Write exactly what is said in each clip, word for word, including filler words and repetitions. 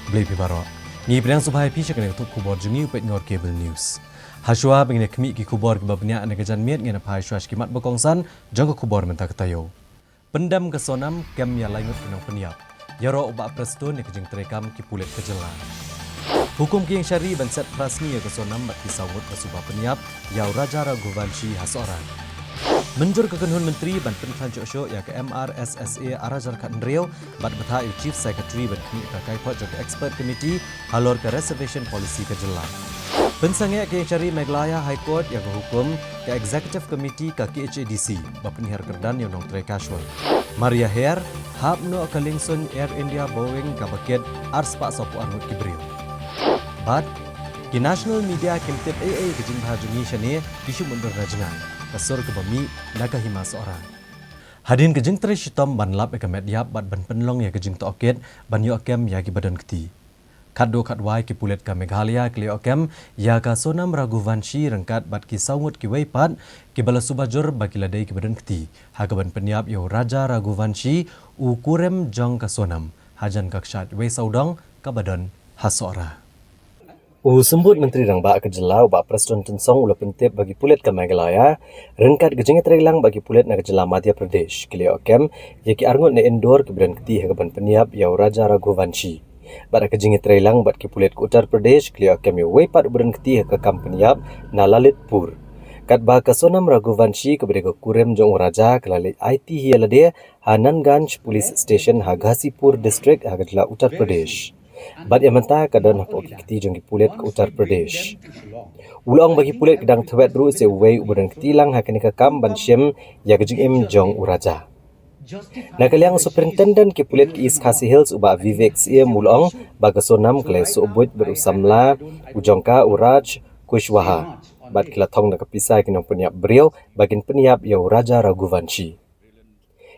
Khublei phi baroh. Ngi pdiang sngewbha ïa phi sha kane ka tup khubor jong ngi u peit Ngor Cable News. Hashwa ba ngin ïa khmih ki khubor kiba bniah na ka janmiet, ngin ïa phai shuwa sha ki mat ba kongsan jong ka khubor mynta ka taïew. Pyndem ka Sonam, kem ïa lai ngut ki nongpynïap. Ïaroh u Bah Prestone ïa ka jingtreikam ki pulit ka jylla. Hukum ka Ïingshari ban set phra sngi ïa ka Sonam bad ki saw ngut ba suba pynïap ïa u Raja Raghuvanshi ha Sohra. Mynjur ka kynhun myntri ban pynkhlaiñ shuh shuh ïa ka M R S S A ar hajar khathynriew bad bthah ïa u Chief Secretary ban khmih ïa ka kaiphod jong ka Expert Committee halor ka Reservation Policy ka jylla. Pynsangeh ka Ïingshari Meghalaya High Court ïa ka hukum ka Executive Committee ka K H A D C ba pynhiar kyrdan ïa u nongtrei casual. Mar ïa her, hap noh ka liengsuiñ Air India Boeing kaba kit ar spah sawphew ar ngut ki briew. Bad ki national media kim tip ei ei ka jingbha jong ngi shane, ki shu mutdur na jngai, ka sur kaba mih na ka hima Sohra. Hadien ka jingtrei shitom ban lap ïa ka met ïap bad ban pynlong ïa ka jingtohkit ban ïoh kem ïa kiba don kti. Khatduh khatwai ki pulit ka Meghalaya ki la ïoh kem ïa ka Sonam Raghuvanshi ryngkat bad ki saw ngut kiwei pat kiba la suba jur ba ki la dei kiba don kti ha kaban pynïap ïa u Raja Raghuvanshi, u kurim jong ka Sonam, hajan ka kshaid wei sawdong kaba don ha Sohra. U Symbud Myntri Rangbah ka jylla u Bah Prestone Tynsong u la pyntip ba ki pulit ka Meghalaya ryngkat ka jingïatreilang bad ki pulit na ka jylla Madhya Pradesh ki la ïoh kem ïa ki ar ngut na Indore kiba don kti ha kaban pynïap ïa u Raja Raghuvanshi. Bad ha ka jingïatreilang bad ki pulit ka Uttar Pradesh ki la ïoh kem ïa uwei pat uba don kti ha ka kam pynïap na Lalitpur. Katba ka Sonam Raghuvanshi kaba dei ka kurim jong u Raja ka la leit aiti hi ïa lade ha Nanganj Police Station ha Ghazipur District ha ka jylla Uttar Pradesh. Bad ïa mynta ka don hapoh ki kti jong ki pulit ka Uttar Pradesh. U la ong ba ki pulit ki dang thwet ruh sa uwei uba don kti lang ha kane ka kam ban shim ïa ka jingim jong u Raja. Na ka liang u Superintendent ki pulit ka East Khasi Hills u Bah Vivek Syiem u la ong ba ka Sonam ka la ïasoh buit bad u samla u jong ka u Raj Kushwaha bad ki la thong da ka pisa ïa ki nongpynïap briew ba kin pynïap ïa u Raja Raghuvanshi.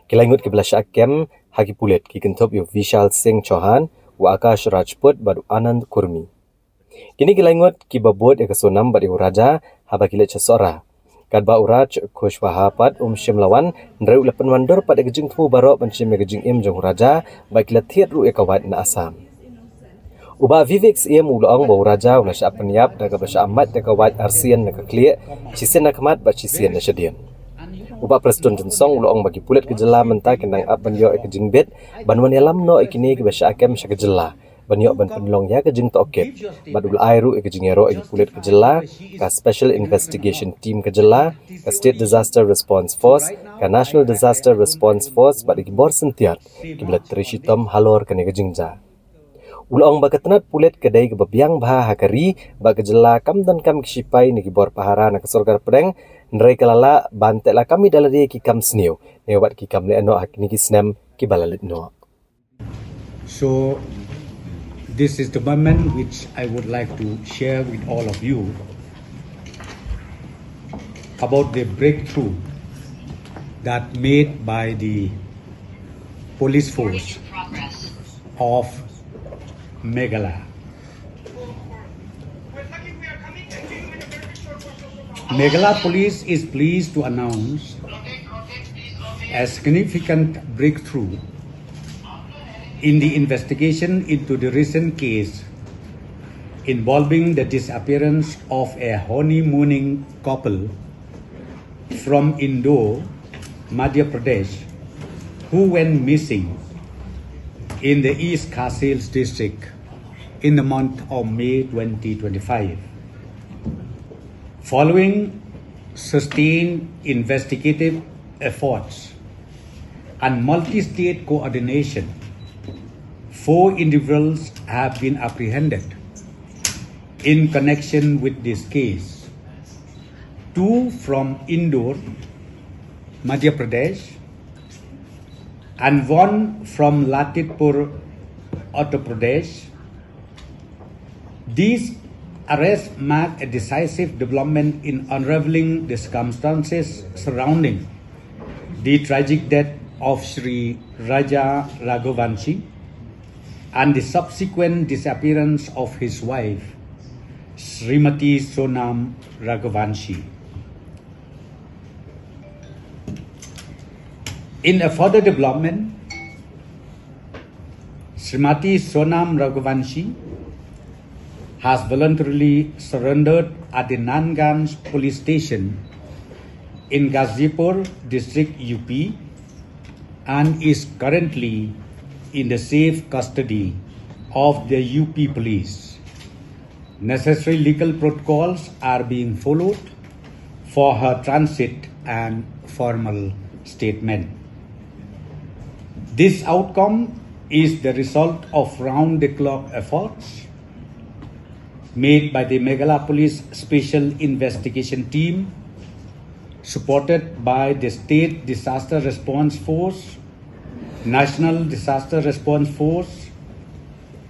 Ki lai ngut kiba la shah kem ha ki pulit ki kynthup ïa u Vishal Singh Chauhan, u Akash Rajput bad u Anand Kurmi. Kine ki lai ngut kiba bud ïa ka Sonam bad ïa u Raja haba ki leit sha Sohra. Katba u Raj Kushwaha pat um shym la wan, hynrei u la pynwandur pat ïa ka jingthmu baroh ban shim ïa ka jingim jong u Raja bad ki la thied ruh ïa ka wait na Assam. U Bah Vivek Syiem u la ong ba u Raja u la shah pynïap da kaba shah mait da ka wait arsien na ka khlieh, shisien na khmat bad shisien na shadien. U Bah Prestone Tynsong u la ong ba ki pulit ka jylla mynta ki nang ap ban ïoh ïa ka jingbit ban wan ïalam noh ïa kine kiba shah kem sha ka jylla ban ïoh ban pynlong ïa ka jingtohkit. Bad u la ai ruh ïa ka jingïaroh ïa ki pulit ka jylla, ka Special Investigation Team ka jylla, ka State Disaster Response Force, ka National Disaster Response Force bad ïa ki bor syntiat kiba la trei shitom halor kane ka jingjia. U la ong ba ka tnat pulit ka dei kaba biang bha ha ka ri bad ka jylla, kam donkam ki shipai ne ki bor pahara na ka sorkar pdeng, hynrei ka la lah ban teh lakam ïa lade ki kam sniew ne wat ki kam lehnoh ha kine ki snem kiba la leit noh. So, this is the moment which I would like to share with all of you about the breakthrough that made by the police force of Meghalaya. Meghalaya Police is pleased to announce a significant breakthrough in the investigation into the recent case involving the disappearance of a honeymooning couple from Indore, Madhya Pradesh, who went missing in the East Khasi Hills district in the month of May twenty twenty-five. Following sustained investigative efforts and multi-state coordination, four individuals have been apprehended in connection with this case. Two from Indore, Madhya Pradesh, and one from Lalitpur, Uttar Pradesh. These arrests mark a decisive development in unraveling the circumstances surrounding the tragic death of Shri Raja Raghuvanshi and the subsequent disappearance of his wife, Srimati Sonam Raghuvanshi. In a further development, Srimati Sonam Raghuvanshi has voluntarily surrendered at the Nanganj Police Station in Ghazipur District, U P, and is currently in the safe custody of the U P Police. Necessary legal protocols are being followed for her transit and formal statement. This outcome is the result of round the clock efforts made by the Meghalaya Police Special Investigation Team, supported by the State Disaster Response Force, National Disaster Response Force,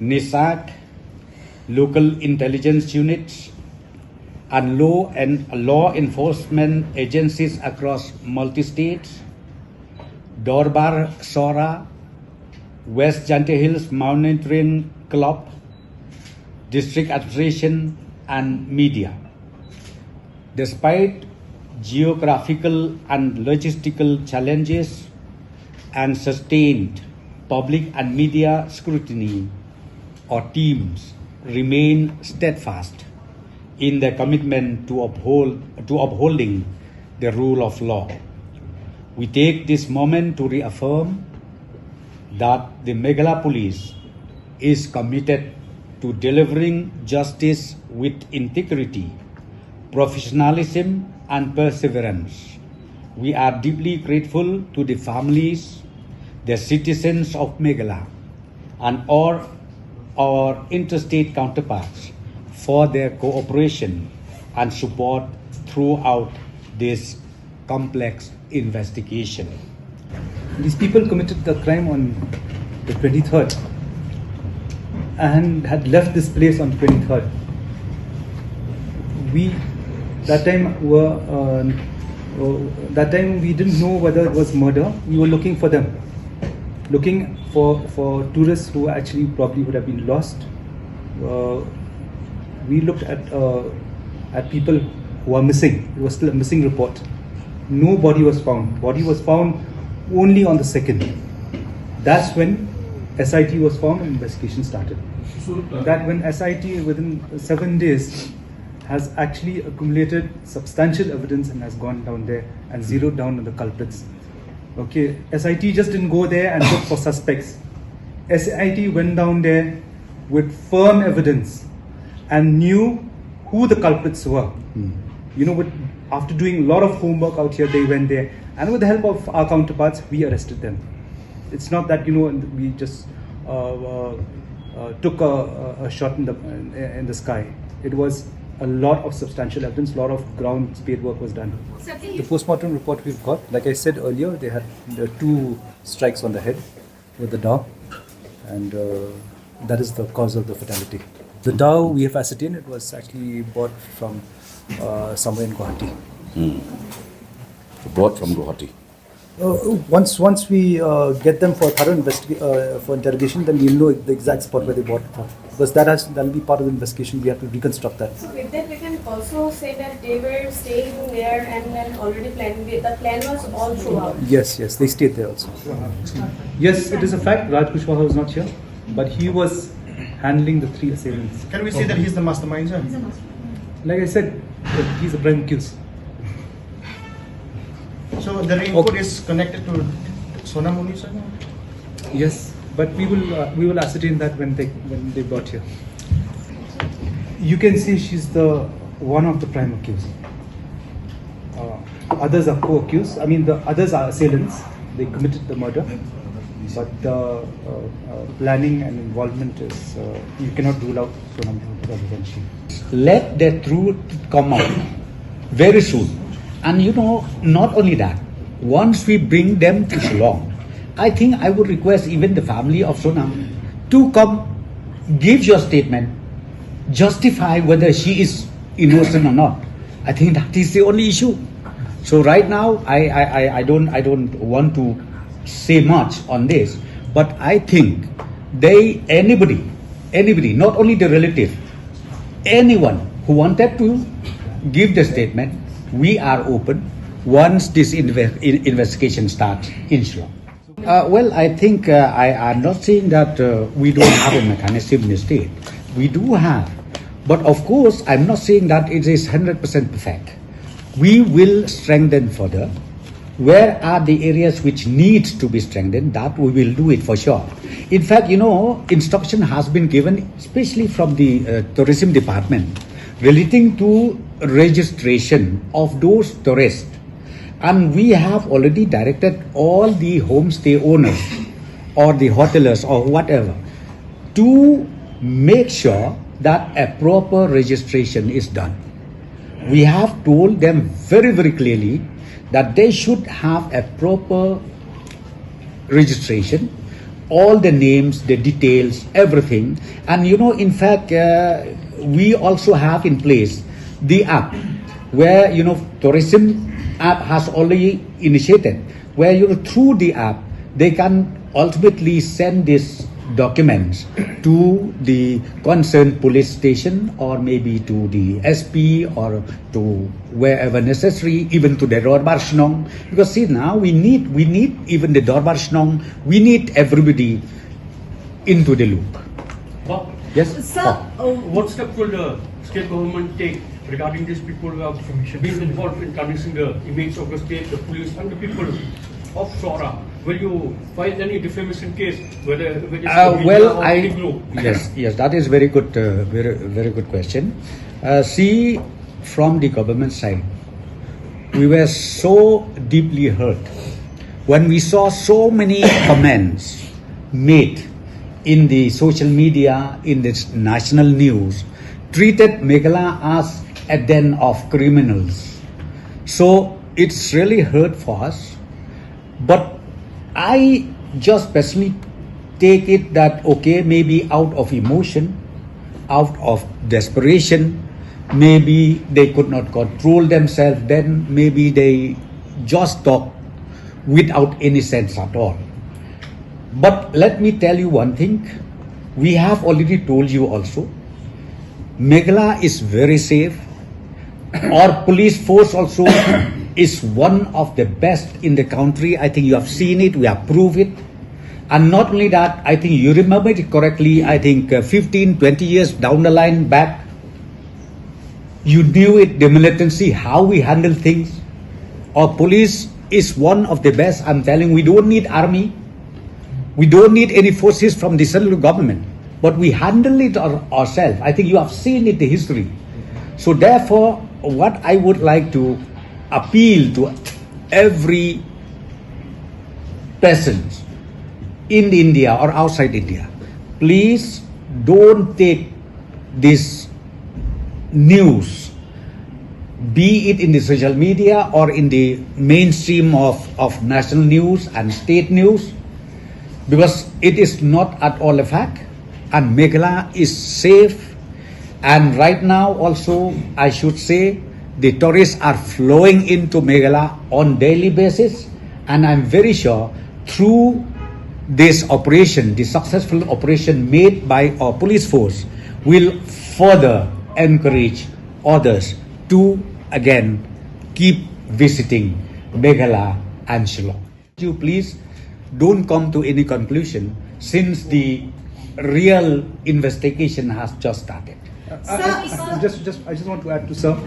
NISAC, local intelligence units, and law and law enforcement agencies across multi-states, Dorbar Sora, West Jaintia Hills Mountaineering Club, district administration, and media. Despite geographical and logistical challenges and sustained public and media scrutiny, our teams remain steadfast in their commitment to uphold to upholding the rule of law. We take this moment to reaffirm that the Meghalaya Police is committed to delivering justice with integrity, professionalism, and perseverance. We are deeply grateful to the families, the citizens of Meghalaya, and all our interstate counterparts for their cooperation and support throughout this complex investigation. These people committed the crime on the twenty-third and had left this place on twenty-third. We, that time, were uh, uh, that time we didn't know whether it was murder. We were looking for them, looking for for tourists who actually probably would have been lost. Uh, we looked at uh, at people who are missing. It was still a missing report. No body was found. Body was found only on the second. That's when S I T was formed and investigation started. So, uh, that when S I T within seven days has actually accumulated substantial evidence and has gone down there and zeroed down on the culprits. Okay, S I T just didn't go there and look for suspects. S I T went down there with firm evidence and knew who the culprits were. You know, with, after doing a lot of homework out here, they went there, and with the help of our counterparts, we arrested them. It's not that, you know, we just uh, uh, uh, took a, a- a shot in the in the sky. It was a lot of substantial evidence, a lot of ground spade work was done. The postmortem report we've got, like I said earlier, they had the two strikes on the head with the dao, and uh, that is the cause of the fatality. The dao we have ascertained it was actually bought from uh, somewhere in Guwahati. Brought from Guwahati. Uh, once once we uh, get them for thorough investi- uh, for interrogation, then we'll know the exact spot where they bought it from. Because that has that'll be part of the investigation. We have to reconstruct that. So with that, we can also say that they were staying there and then already planning. The, the plan was all throughout. Yes, yes, they stayed there also. Yes, it is a fact. Raj Kushwaha was not here, but he was handling the three assailants. Can we say that he's the mastermind, sir? Like I said, he's a prime accused. So the raincoat is connected to Sonam only, sir? Yes, but we will uh, we will ascertain that when they when they brought here. You can see she's the one of the prime accused. Uh, others are co-accused. I mean, the others are assailants. They committed the murder, but the uh, uh, planning and involvement is uh, you cannot rule out Sonam Raghuvanshi. Let the truth come out very soon. And you know, not only that, once we bring them to Shillong, I think I would request even the family of Sonam to come, give your statement, justify whether she is innocent or not. I think that is the only issue. So right now, I, I, I, I don't I don't want to say much on this, but I think they anybody anybody, not only the relative, anyone who wanted to give the statement, we are open once this inve- in- investigation starts in Shillong. Uh, well, I think uh, I am not saying that uh, we don't have a mechanism in the state. We do have. But of course, I'm not saying that it is one hundred percent perfect. We will strengthen further. Where are the areas which need to be strengthened? That we will do it for sure. In fact, you know, instruction has been given, especially from the uh, tourism department, relating to registration of those tourists. And we have already directed all the homestay owners or the hotelers or whatever to make sure that a proper registration is done. We have told them very, very clearly that they should have a proper registration, all the names, the details, everything. And you know, in fact, uh, we also have in place the app where, you know, tourism app has already initiated, where, you know, through the app, they can ultimately send these documents to the concerned police station or maybe to the S P or to wherever necessary, even to the Dorbar Shnong. Because see, now we need, we need even the Dorbar Shnong, we need everybody into the loop. Bob, Yes? Sir, Oh. uh, what step will the state government take regarding these people who have been involved in tarnishing the image of the state, the police, and the people of Sohra? Will you file any defamation case, whether, whether it's Uh, the media well, or I any group? Yes, yes, that is very good, uh, very very good question. Uh, see, from the government side, we were so deeply hurt when we saw so many comments made in the social media, in this national news, treated Meghalaya as a den of criminals. So it's really hurt for us. But I just personally take it that, okay, maybe out of emotion, out of desperation, maybe they could not control themselves, then maybe they just talk without any sense at all. But let me tell you one thing, we have already told you also, Meghalaya is very safe. Our police force also is one of the best in the country. I think you have seen it, we have proved it. And not only that, I think you remember it correctly, I think uh, fifteen, twenty years down the line back, you knew it, the militancy, how we handle things. Our police is one of the best. I'm telling, we don't need army. We don't need any forces from the central government. But we handle it our, ourselves. I think you have seen it, the history. So therefore, what I would like to appeal to every person in India or outside India, please don't take this news, be it in the social media or in the mainstream of, of national news and state news, because it is not at all a fact. And Meghalaya is safe. And right now also, I should say, the tourists are flowing into Meghalaya on daily basis. And I'm very sure through this operation, the successful operation made by our police force, will further encourage others to again keep visiting Meghalaya and Shillong. You please don't come to any conclusion, since the real investigation has just started. I, I, I just, just, I just want to add to Sir.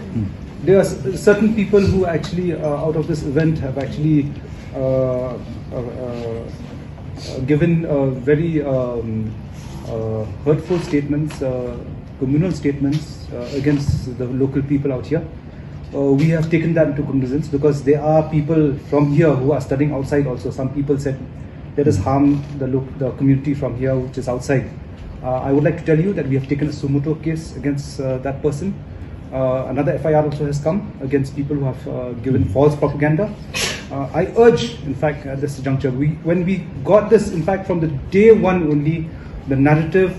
There are s- certain people who actually, uh, out of this event, have actually uh, uh, uh, uh, given uh, very um, uh, hurtful statements, uh, communal statements uh, against the local people out here. Uh, we have taken that into cognizance because there are people from here who are studying outside also. Some people said, "Let us harm the, loc- the community from here, which is outside." Uh, I would like to tell you that we have taken a suo motu case against uh, that person. Uh, another F I R also has come against people who have uh, given false propaganda. Uh, I urge, in fact, at this juncture, we, when we got this, in fact, from the day one only, the narrative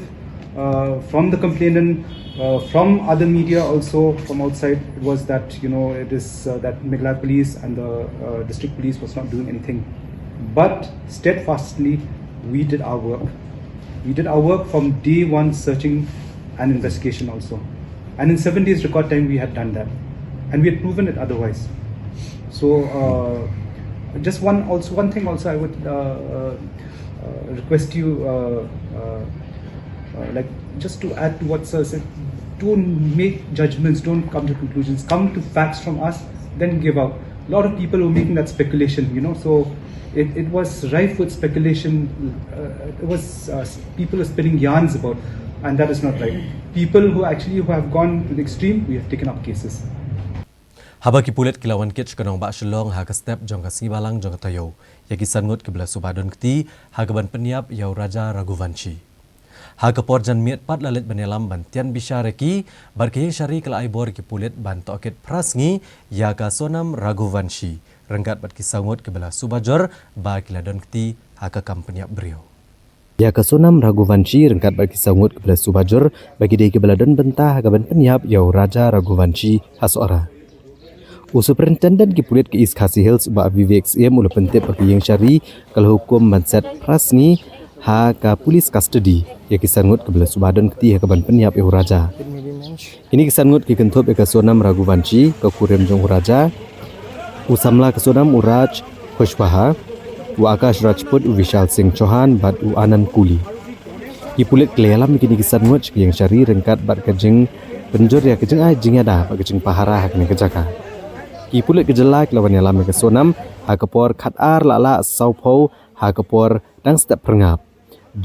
uh, from the complainant, uh, from other media also from outside, it was that, you know, it is uh, that Meghalaya police and the uh, district police was not doing anything. But steadfastly, we did our work. We did our work from day one, searching and investigation also. And in seven days record time, we had done that. And we had proven it otherwise. So, uh, Just one, also one thing also I would uh, uh, uh, request you, uh, uh, uh, like, just to add to what sir said, don't make judgments, don't come to conclusions, come to facts from us, then give out. A lot of people were making that speculation, you know, so it, it was rife with speculation. Uh, it was uh, people were spinning yarns about, and that is not right. People who actually who have gone to the extreme, we have taken up cases. Haba ki pulit ki la wan kit sha ka nongbah Shillong ha ka step jong ka sngi balang jong ka taïew ïa ki san ngut kiba la suba don kti ha kaban pynïap ïa u Raja Raghuvanshi. Ha ka por janmiet pat la leit ban ïalam ban tian bishar ïa ki, bad ka ïing shari ka la ai bor ïa ki pulit ban tohkit phra sngi ïa ka Sonam Raghuvanshi ryngkat bad ki saw ngut kiba la suba jur ba ki la don kti ha ka kam pynïap briew. Ïa ka Sonam Raghuvanshi ryngkat bad ki saw ngut kiba la suba jur ba ki dei kiba la don bynta ha kaban pynïap ïa u Raja Raghuvanshi ha Sohra. U Superintendent ki pulit ka East Khasi Hills, u Bah Vivek Syiem, u la pyntip ba ka ïing shari ka la hukum ban set phra sngi ha ka police custody ïa ki san ngut kiba la suba don kti ha kaban pynïap ïa u Raja. Kine ki san ngut ki kynthup ïa ka Sonam Raghuvanshi, ka kurim jong u Raja, u samla ka Sonam u Raj Kushwaha, u Akash Rajput, u Vishal Singh Chauhan bad u Anand Kuli. Ki pulit ki la ïalam ïa kine ki san ngut sha ka ïing shari ryngkat bad ka jingpynjur ïa ka jingai jingïada bad ka jingpahara ha kane ka jaka. Ki pulit ka jylla ki la wan ïalam ïa ka Sonam ha ka por khatar la lah sawphew ha ka por dang step phyrngap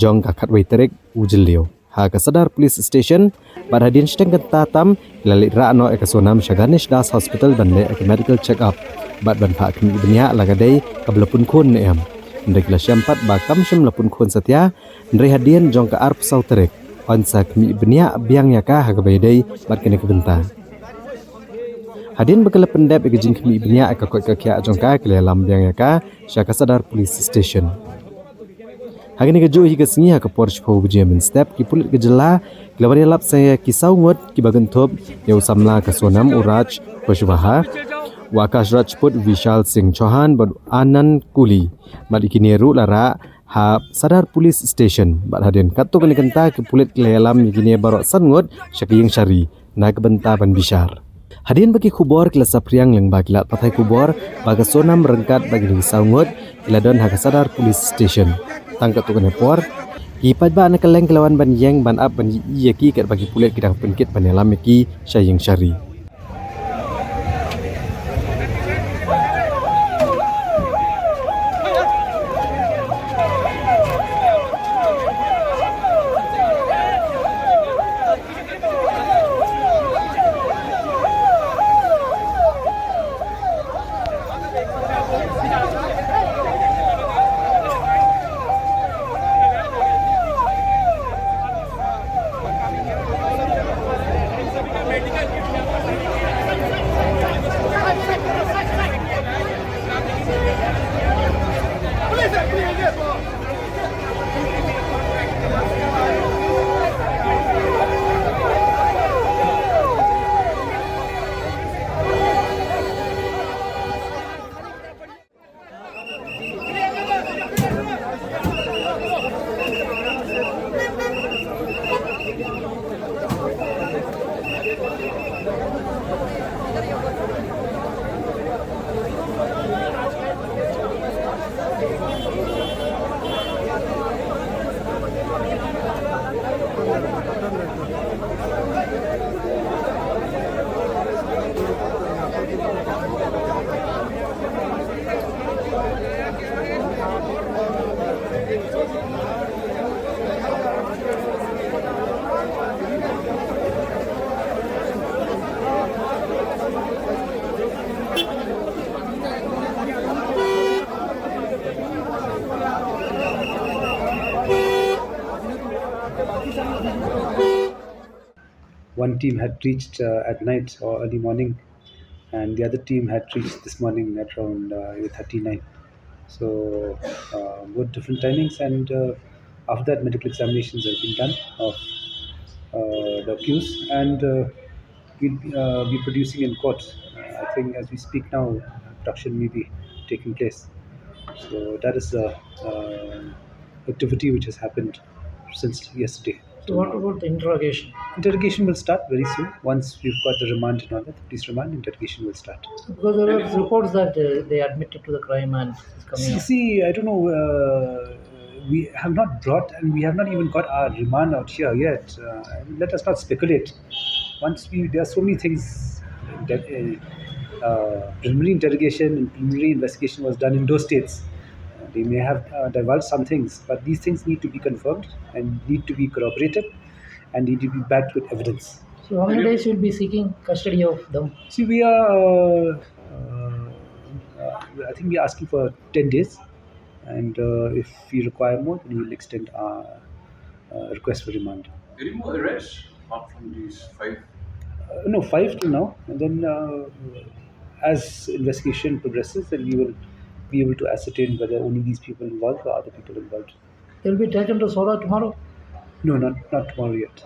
jong ka khatwei tarik u Jylliew ha ka Sadar Police Station, bad hadien shiteng kynta tam ki la leit rah noh ïa ka Sonam sha Ganesh Das Hospital ban leh ïa ka medical check up bad ban phah khmih bniah la ka dei kaba la pun khun ne em. Hynrei ki la shem pat ba kam shym la pun khun satia, hynrei hadien jong ka arphew saw tarik yn sa khmih bniah biang ïa ka ha kaba ïadei bad kane ka bynta. Hadien ba ki la pyndep ïa ka jingkhmih bniah ïa ka koit ka khiah jong ka, ki la ïalam biang ïa ka sha ka Sadar Police Station. Ha kane kajuh hi ka sngi ha ka por shiphew baje mynstep, ki pulit ka jylla ki la wan ïalap sa ïa ki saw ngut kiba kynthup ïa u samla ka Sonam u Raj Kushwaha, u Akash Rajput, Vishal Singh Chauhan bad u Anand Kuli. Bad ïa kine ruh la rah ha Sadar Police Station bad hadien katto katne kynta ki pulit ki la ïalam ïa kine baroh san ngut sha ka ïing shari na ka bynta ban bishar. Hadien ba ki khubor ki la saphriang lyngba ki lad pathai khubor ba ka Sonam ryngkat bad kine ki saw ngut ki la don ha ka Sadar Police Station. Tang katto katne por ki paidbah na kylleng ki la wan ban ïeng ban ap ban ïohi ïa ki katba ki pulit ki dang pynkit ban ïalam ïa ki sha ïing shari. One team had reached uh, at night or early morning, and the other team had reached this morning at around uh, eight thirty, nine. So uh, both different timings, and uh, after that, medical examinations have been done of uh, the accused, and uh, we'll be, uh, be producing in court. Uh, I think as we speak now, production may be taking place. So that is the uh, activity which has happened since yesterday. So what about the interrogation? Interrogation will start very soon. Once we've got the remand and all that, the police remand, interrogation will start. Because there are reports that uh, they admitted to the crime and it's coming See, out. See, I don't know. Uh, we have not brought and we have not even got our remand out here yet. Uh, let us not speculate. Once we, there are so many things that uh, uh, preliminary interrogation and preliminary investigation was done in those states. Uh, they may have uh, divulged some things, but these things need to be confirmed and need to be corroborated and need to be backed with evidence. So how many days you'll be seeking custody of them? See, we are, uh, uh, I think we are asking for ten days, and uh, if we require more, then we will extend our uh, request for remand. Any more arrests apart from these five? Uh, no, five till now. And then uh, as investigation progresses, then we will be able to ascertain whether only these people involved or other people involved. They'll be taken to Sohra tomorrow? No, not, not tomorrow yet.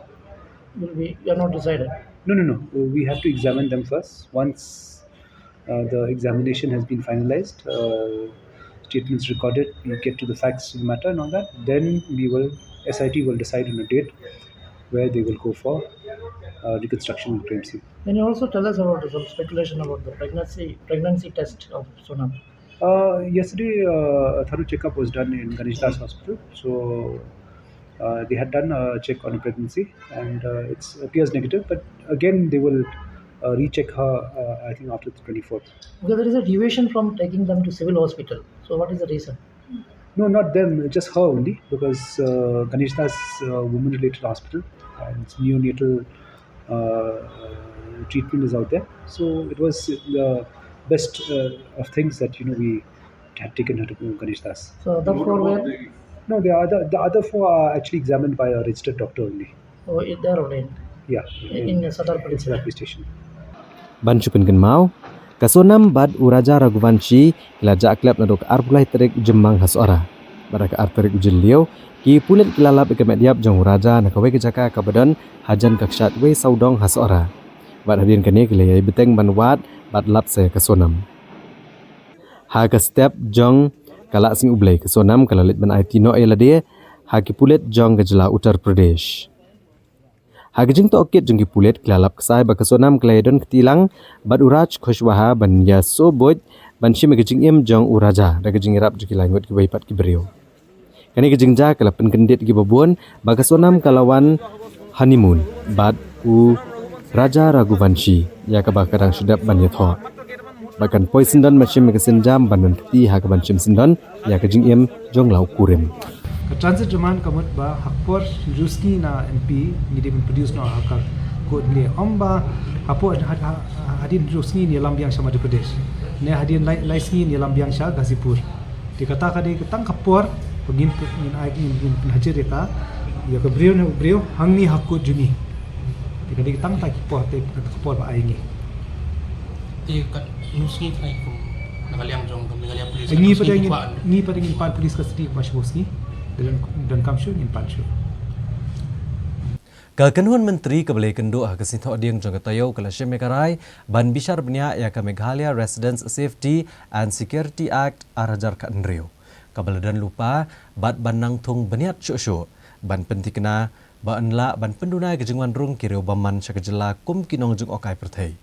Will be, you are not decided? No, no, no. We have to examine them first. Once uh, the examination has been finalized, uh, statements recorded, we get to the facts of the matter and all that, then we will, S I T will decide on a date where they will go for uh, reconstruction of crime scene. Can you also tell us about some speculation about the pregnancy pregnancy test of Sonam? Uh, yesterday, uh, a thorough checkup was done in Ganesh Das Hospital. So uh, they had done a check on a pregnancy, and uh, it appears negative. But again, they will uh, recheck her, uh, I think, after the twenty-fourth. Because there is a deviation from taking them to civil hospital. So what is the reason? No, not them, just her only, because uh, Ganesh Das uh, Women Related Hospital and neonatal uh, treatment is out there. So it was the best uh, of things that, you know, we had taken her to Ganesh Das. So other four were? No, the other, the other four are actually examined by a registered doctor only. Oh, it, they're ordained? Yeah, in, in Sadar Police Station. Ban shu pynkynmaw, ka Sonam bad u Raja Raghuvanshi ki la jah klep naduh ka arphew lai tarik u Jymmang ha Sohra. Bad ha ka ar tarik u Jylliew, ki pulit ki la lap ïa ka met ïap jong u Raja na kawei ka jaka kaba don hajan ka kshaid wei sawdong ha Sohra. Bad hadien kane ki la ïai bteng ban wad bad lap sa ïa ka Sonam. Ha ka step jong ka Lah Sngi U Blei, ka Sonam ka la leit ban aiti noh ïa lade ha ki pulit jong ka jylla Uttar Pradesh. Ha ka jingtohkit jong ki pulit, ki la lap ksai ba ka Sonam ka la ïadon kti lang bad u Raj Kushwaha ban ïasoh buit ban shim ïa ka jingim jong u Raja da ka jingïarap jong ki lai ngut kiwei pat ki briew. Kane ka jingjia ka la pynkyndit ïa kiba bun ba ka Sonam ka la wan honeymoon bad u Raja Raghuvanshi, ïa kaba ka dang shu dep ban ïathoh. Ba kan poi syndon ban shim ïa ka sienjam ban don kti ha kaban shim syndon ïa ka jingim jong la u kurim. Ka transit remand ka mut ba ha ka por hynriew sngi na M P ngi dei ban produce noh ha ka court, ne ym ba ha por ha, ha, hadien hynriew sngi ngi ïalam biang sha Madhya Pradesh, ne hadien lai, lai sngi ngi ïalam biang sha Ghazipur. Te kata ka dei ka tang ka por ba ngin, ngin ai, ngin, ngin pynhajar ïa ka, ïa ka briew ne u briew hangne ha court jong ngi. Te ka dei ka tang ka por, te ka por ba ai ngi. Te katno sngi trai kum na ka liang jong ka Meghalaya Police, ngi pat ngin, ngi pat ngin pan police custody ba shibun sngi. Don, donkam shuh ngin pan shuh. Ka kynhun myntri kaba la ïakynduh ha ka sngi Thohdieng jong ka taïew ka la shim ïa ka rai ban bishar bniah ïa ka Meghalaya Residents Safety and Security Act ar hajar khathynriew, kaba la don lypa bad ban nang thung bniat shuh shuh ban pynthikna ba yn lah ban pynduna ïa ka jingwan rung ki riew bymman sha ka jylla kum ki nongjngohkai pyrthei.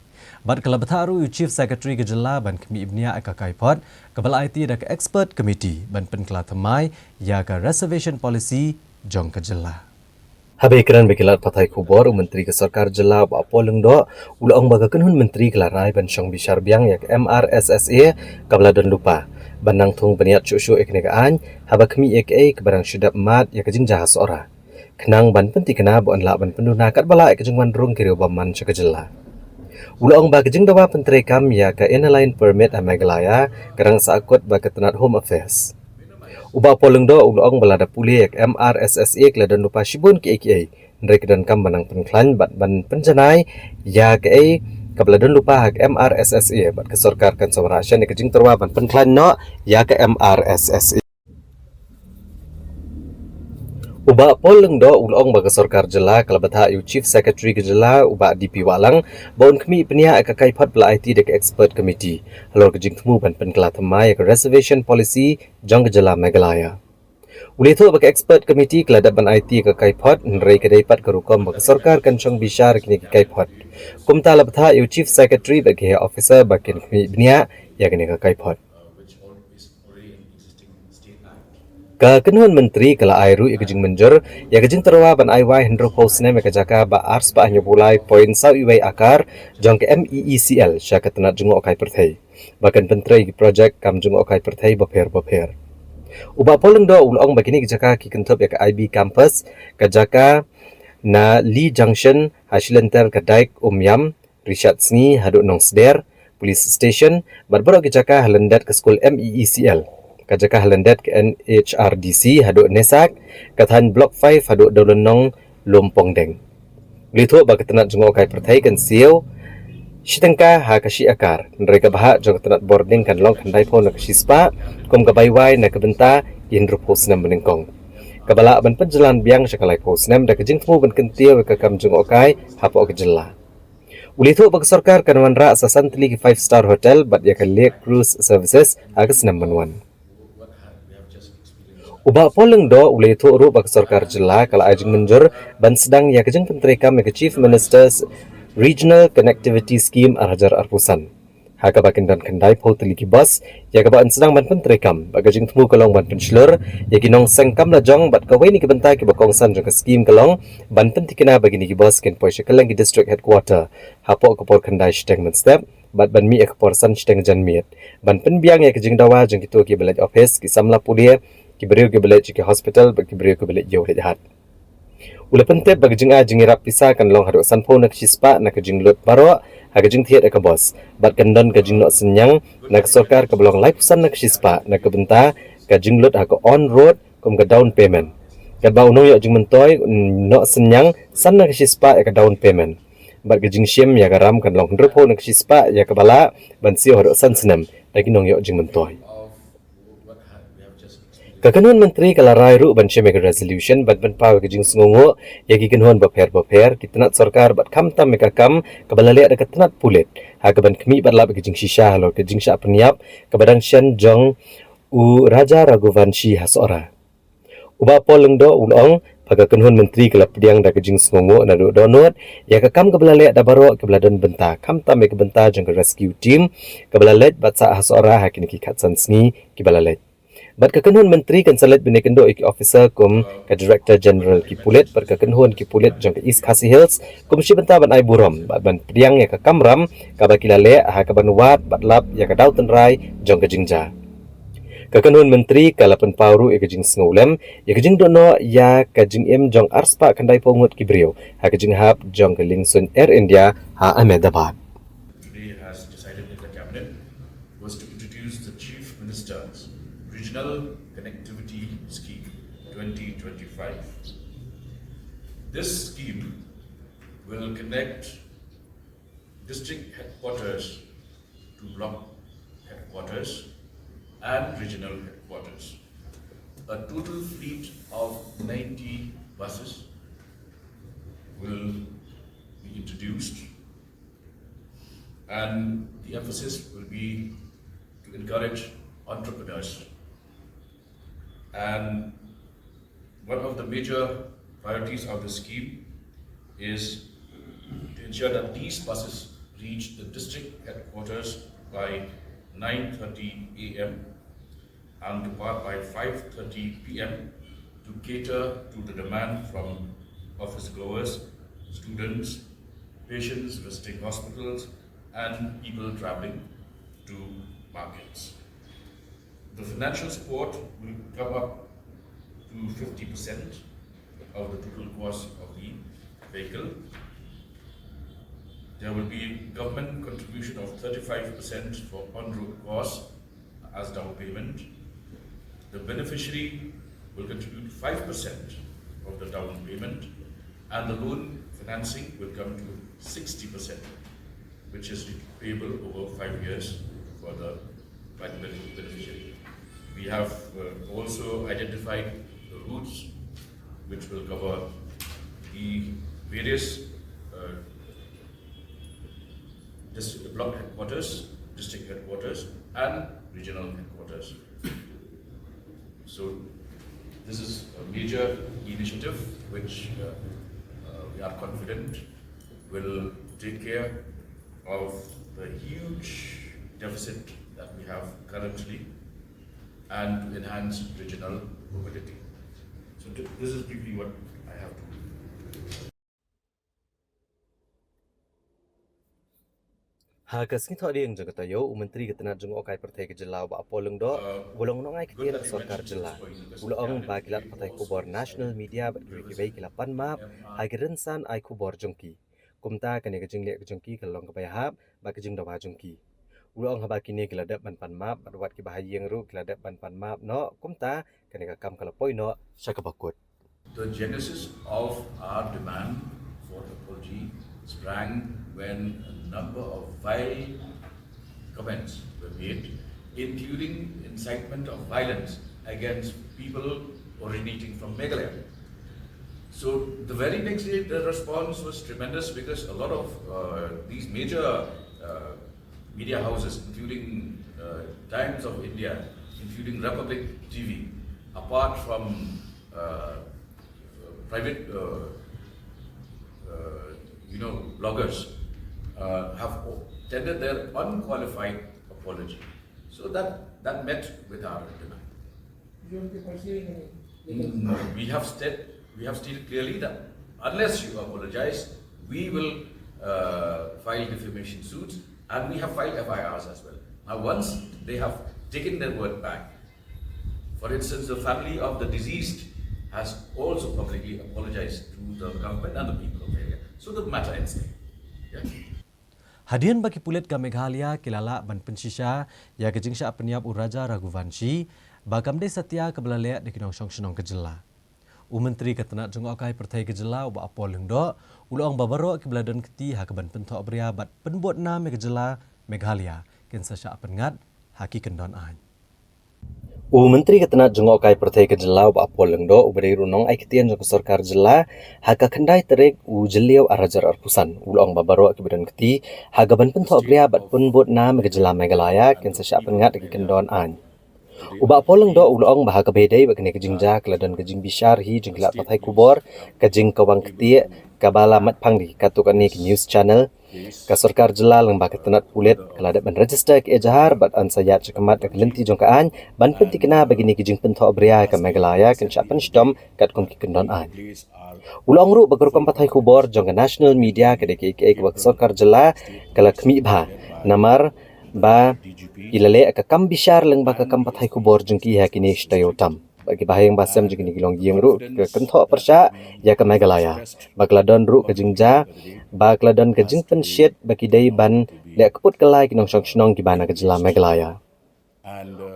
Bad ka la bthah ruh ïa u Chief Secretary ka jylla ban khmih bniah ïa ka kaiphod kaba la aiti da ka Expert Committee ban pynkylla thymmai ïa ka Reservation Policy jong ka jylla. Haba ïakren bad ki lad pathai khubor, u Myntri ka Sorkar Jylla u Bah Paul Lyngdoh u la ong ba ka kynhun myntri ka la rai ban shong bishar biang ïa ka M R S S A kaba la don lypa ban nang thung bniat shuh shuh ïa kane ka aiñ haba khmih ïa kaei kaba dang shu dep mad ïa ka jingjia ha Sohra, khnang ban pynthikna ba yn lah ban pynduna katba lah ïa ka jingwan rung ki riew bymman sha ka jylla. U la ong ba ka jingdawa pyntreikam ïa ka Inner Line Permit ha Meghalaya ka dang sahkut bad ka tnat Home Affairs. U Bah Paul Lyngdoh u la ong ba lada pule ïa ka M R S S A ka la don lypa shibun kiei kiei, hynrei ka donkam ban nang pynkhlaiñ bad ban pynjanai ïa kaei kaba la don lypa ha ka M R S S A bad ka sorkar kan sa wanrah shen ïa ka jingtyrwa ban pynkhlaiñ noh ïa ka M R S S A. U Bah Paul Lyngdoh u la ong ba ka sorkar jylla ka la bthah ïa u Chief Secretary ka jylla, u Bah D P Wahlang, ba un khmih bniah ïa ka kaiphod ba la aiti da ka Expert Committee halor ka jingthmu ban pynkylla thymmai ïa ka Reservation Policy jong ka jylla Meghalaya. U la ïathuh ba ka expert committee ka la dep ban aiti ïa ka kaiphod, hynrei ka dei pat ka rukom ba ka sorkar kan shong bishar ïa kine ki kaiphod. Kumta la bthah ïa u chief secretary bad ki heh officer ba kin khmih bniah ïa kane ka kaiphod. Ka kynhun myntri ka la ai ruh ïa ka jingmynjur ïa ka jingtyrwa ban ai wai hynriewphew snem ïa ka jaka ba arspah hynñiewphew lai point saw wei akar jong ka M E E C L sha ka tnat jngohkai pyrthei ba kan pyntrei ïa ki projek kam jngohkai pyrthei bapher bapher. U Bah Paul Lyngdoh u la ong ba kine ki jaka ki kynthup ïa ka I B campus, ka jaka na Lee Junction ha shilynter ka Daik Umiam, Rishat Sngi haduh Nongsder Police Station, bad baroh ki jaka ha lyndet ka skul M E E C L, ka jaka ha lyndet ka N H R D C haduh Nesak, ka thaiñ Block five haduh Dawlynnong Lumpongdeng. U la ïathuh ba ka tnat jngohkai pyrthei kan siew shi tyngka ha ka shi akar, hynrei ka bhah jong ka tnat bording kan long khyndaiphew na ka shispah, kum ka bai wai na ka bynta ki hynriewphew snem banyngkong, kaba lah ban pynjlan biang sha ka laiphew snem da ka jingthmu ban kyntiew ïa ka kam jngohkai hapoh ka jylla. U la ïathuh ba ka sorkar kan wanrah sa san tylli ki five star hotel bad ïa ka Lake Cruise Services ha ka snem ban wan. U Bah Paul Lyngdoh u la ïathuh ruh ba ka sorkar jylla ka la ai jingmynjur ban sdang ïa ka jingpyntreikam ïa ka Chief Minister's Regional Connectivity Scheme ar hajar arphew san, ha kaba kin don khyndaiphew tylli ki bus ïa kaba yn sdang ban pyntreikam, bad ka jingthmu ka long ban pynshlur ïa ki nongseng kam lajong, bad kawei na ki bynta kiba kongsan jong ka skhim ka long ban pynthikna ba kine ki bus kin poi sha kylleng ki district headquarter hapoh ka por khyndai shiteng mynstep bad ban mih ïa ka por san shiteng janmiet, ban pynbiang ïa ka jingdawa jong kito kiba leit office, ki samla pule, ki briew kiba leit sha ki hospital bad ki briew kiba leit ïew leit hat. U la pyntip ba ka jingai jingïarap pisa kan long haduh sanphew na ka shispah na ka jinglut baroh ha ka jingthied ïa ka bus, bad kan don ka jingnoh synñiang na ka sorkar kaba long laiphew san na ka shispah na ka bynta ka jinglut ha ka on road kum ka down payment. Katba u nongïoh jingmyntoi un noh synñiang san na ka shispah ïa ka down payment, bad ka jingshim ïa ka ram kan long hynriewphew na ka shispah ïa kaba lah ban siew haduh san snem da ki nongïoh jingmyntoi. Ka kynhun myntri ka la rai ruh ban shim ïa ka resolution ban pynpaw ïa ka jingsngewnguh ïa ki kynhun bapher bapher, ki tnat sorkar bad khamtam ïa ka kam kaba la leh da ka tnat pulit, ha kaban khmih bad lap ïa ka jingshisha halor ka jingshah pynïap kaba dang shen jong u Raja Raghuvanshi ha Sohra. U Bah Paul Lyngdoh u la ong ba ka kynhun myntri ka la pdiang da ka jingsngewnguh naduh dohnud ïa ka kam kaba la leh da baroh kiba la don bynta, khamtam ïa ka bynta jong ka rescue team kaba la leit bad sah ha Sohra ha kine ki khatsan sngi kiba la leit. Bad ka kynhun myntri kan sa leit ban ïakynduh ïa ki officer kum ka Director General ki pulit bad ka kynhun ki pulit jong ka East Khasi Hills kum shi bynta ban ai burom bad ban pdiang ïa ka kamram kaba ki la leh ha kaban wad bad lap ïa ka daw tynrai jong ka jingjia. Ka kynhun myntri ka la pynpaw ruh ïa ka jingsngewlem ïa ka jingduh noh ïa ka jingim jong arspah khyndaiphew ngut ki briew ha ka jinghap jong ka liengsuiñ Air India ha Ahmedabad. Today has decided in the cabinet was to introduce the Chief Minister's Regional Connectivity Scheme twenty twenty-five. This scheme will connect district headquarters to block headquarters and regional headquarters. A total fleet of ninety buses will be introduced, and the emphasis will be to encourage entrepreneurs. And one of the major priorities of the scheme is to ensure that these buses reach the district headquarters by nine thirty A M and depart by five thirty P M to cater to the demand from office goers, students, patients visiting hospitals, and people traveling to markets. The financial support will come up to fifty percent of the total cost of the vehicle. There will be government contribution of thirty-five percent for on-road costs as down payment. The beneficiary will contribute five percent of the down payment, and the loan financing will come to sixty percent, which is payable over five years for the, by the benef-, beneficiary. We have, uh, also identified the routes which will cover the various, uh, district, block headquarters, district headquarters, and regional headquarters. So, This is a major initiative which uh, uh, we are confident will take care of the huge deficit that we have currently and to enhance regional mobility. So th- this is briefly what I have to Ha ka sngi Thohdieng jong ka taïew, u Myntri ka tnat jngohkai pyrthei ka jylla u Bah Paul Lyngdoh u la ong nongai ktien ka sorkar jylla. U la ong ba ki lad pathai khubor national media bad kiwei kiwei ki la pan map ha ki rynsan ai khubor jong ki. Kumta kane ka jingleh ka jong ki ka long kaba ïahap bad ka jingdawa jong ki. U la ong haba kine ki la dep ban pan map bad wat kiba ha ïing ruh ki la dep ban pan map noh, kumta kane ka kam ka la poi noh sha kaba kut. The genesis of our demand for apology sprang when a number of vile comments were made, including incitement of violence against people originating from Meghalaya. So the very next day, the response was tremendous because a lot of uh, these major uh, media houses, including uh, Times of India, including Republic T V, apart from uh, private, uh, uh, you know, bloggers, uh, have tendered their unqualified apology. So that that met with our demand. No, we have stated we have stated clearly that unless you apologize, we will uh, file defamation suits, and we have filed F I Rs as well. Now, once they have taken their word back, for instance, the family of the deceased has also publicly apologized to the government and the people of Meghalaya. So the matter ends there. Yeah? Hadien ba ki pulit ka Meghalaya ki la lah ban pynshisha ïa ka jingshah pynïap u Raja Raghuvanshi ba kam dei satia kaba la leh da ki nongshong shnong ka jylla. U Myntri ka tnat jngohkai pyrthei ka jylla u Bah Paul Lyngdoh u la ong ba baroh kiba la don kti ha kaban pynthohbria bad pynbud nam ïa ka jylla Meghalaya kin sa shah pynngat ha ki kyndon aiñ. U Myntri ka tnat jngohkai pyrthei ka jylla u Bah Paul Lyngdoh uba dei ruh u nongai ktien jong ka sorkar jylla ha ka khyndai tarik u Jylliew arhajar arphew san u la ong ba baroh kiba don kti ha kaban pynthohbria bad pynbud nam ïa ka jylla Meghalaya kin sa shah pynngat ha ki kyndon aiñ. U Bah Paul Lyngdoh u la ong ba ha kaba ïadei bad kane ka jingjia ka la don ka jingbishar hi jong ki lad pathai khubor, ka jingkawang ktieh kaba la mat phang da ki katto katne ki news channel. Ka sorkar jylla lyngba ka tnat pulit ka la dep ban register ki ejahar bad yn sa ïaid shakhmat da ka lynti jong ka aiñ ban pynthikna ba kine ki jingpynthohbria ïa ka Meghalaya kin shah pynshitom katkum ki kyndon aiñ. U la ong ruh ba ka rukom pathai khubor jong ka national media ka dei kaei kaei kaba ka sorkar jylla ka la khmih bha namar ba ki la leh ka kam bishar lyngba ka kam pathai khubor jong ki ha kine shi taïew tam. Ba ki bahaïing bahasem jong kine ki longïing ruh ki kynthoh pyrshah ïa ka Meghalaya ba ka la don ruh ka jingjia ba ka la don ka jingpynshit ba ki dei ban leh kput kylla ïa ki nongshong shnong kiba na ka jylla Meghalaya.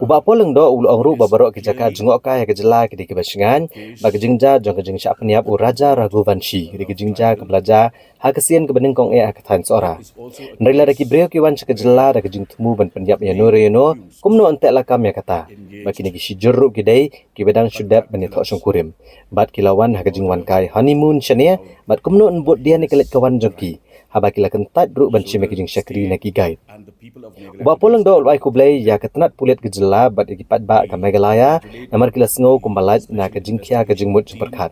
U Bah Paul Lyngdoh u la ong ruh ba baroh ki jaka jngohkai ha ka jylla ki dei kiba shngaiñ ba ka jingjia jong ka jingshah pynïap u Raja Raghuvanshi ka dei ka jingjia kaba la jia ha ka sien kaba nyngkong eh ha ka thaiñ Sohra. Hynrei lada ki briew ki wan sha ka jylla da ka jingthmu ban pynïap ïano re ïano, kumno yn teh lakam ïa kata? Ba kine ki shijur ruh ki dei kiba dang shu dep ban ïathoh shongkurim bad ki la wan ha ka jingwan kai honeymoon shane, bad kumno yn bud dien ïa ka leit ka wan jong ki haba ki la kyntait ruh ban shim ïa ka jingshakri na ki guide? U Bah Paul Lyngdoh u la ai khublei ïa ka tnat pulit ka jylla bad ïa ki paidbah ka Meghalaya namar ki la sngew kumba lait na ka jingkhia ka jingmut jingpyrkhat.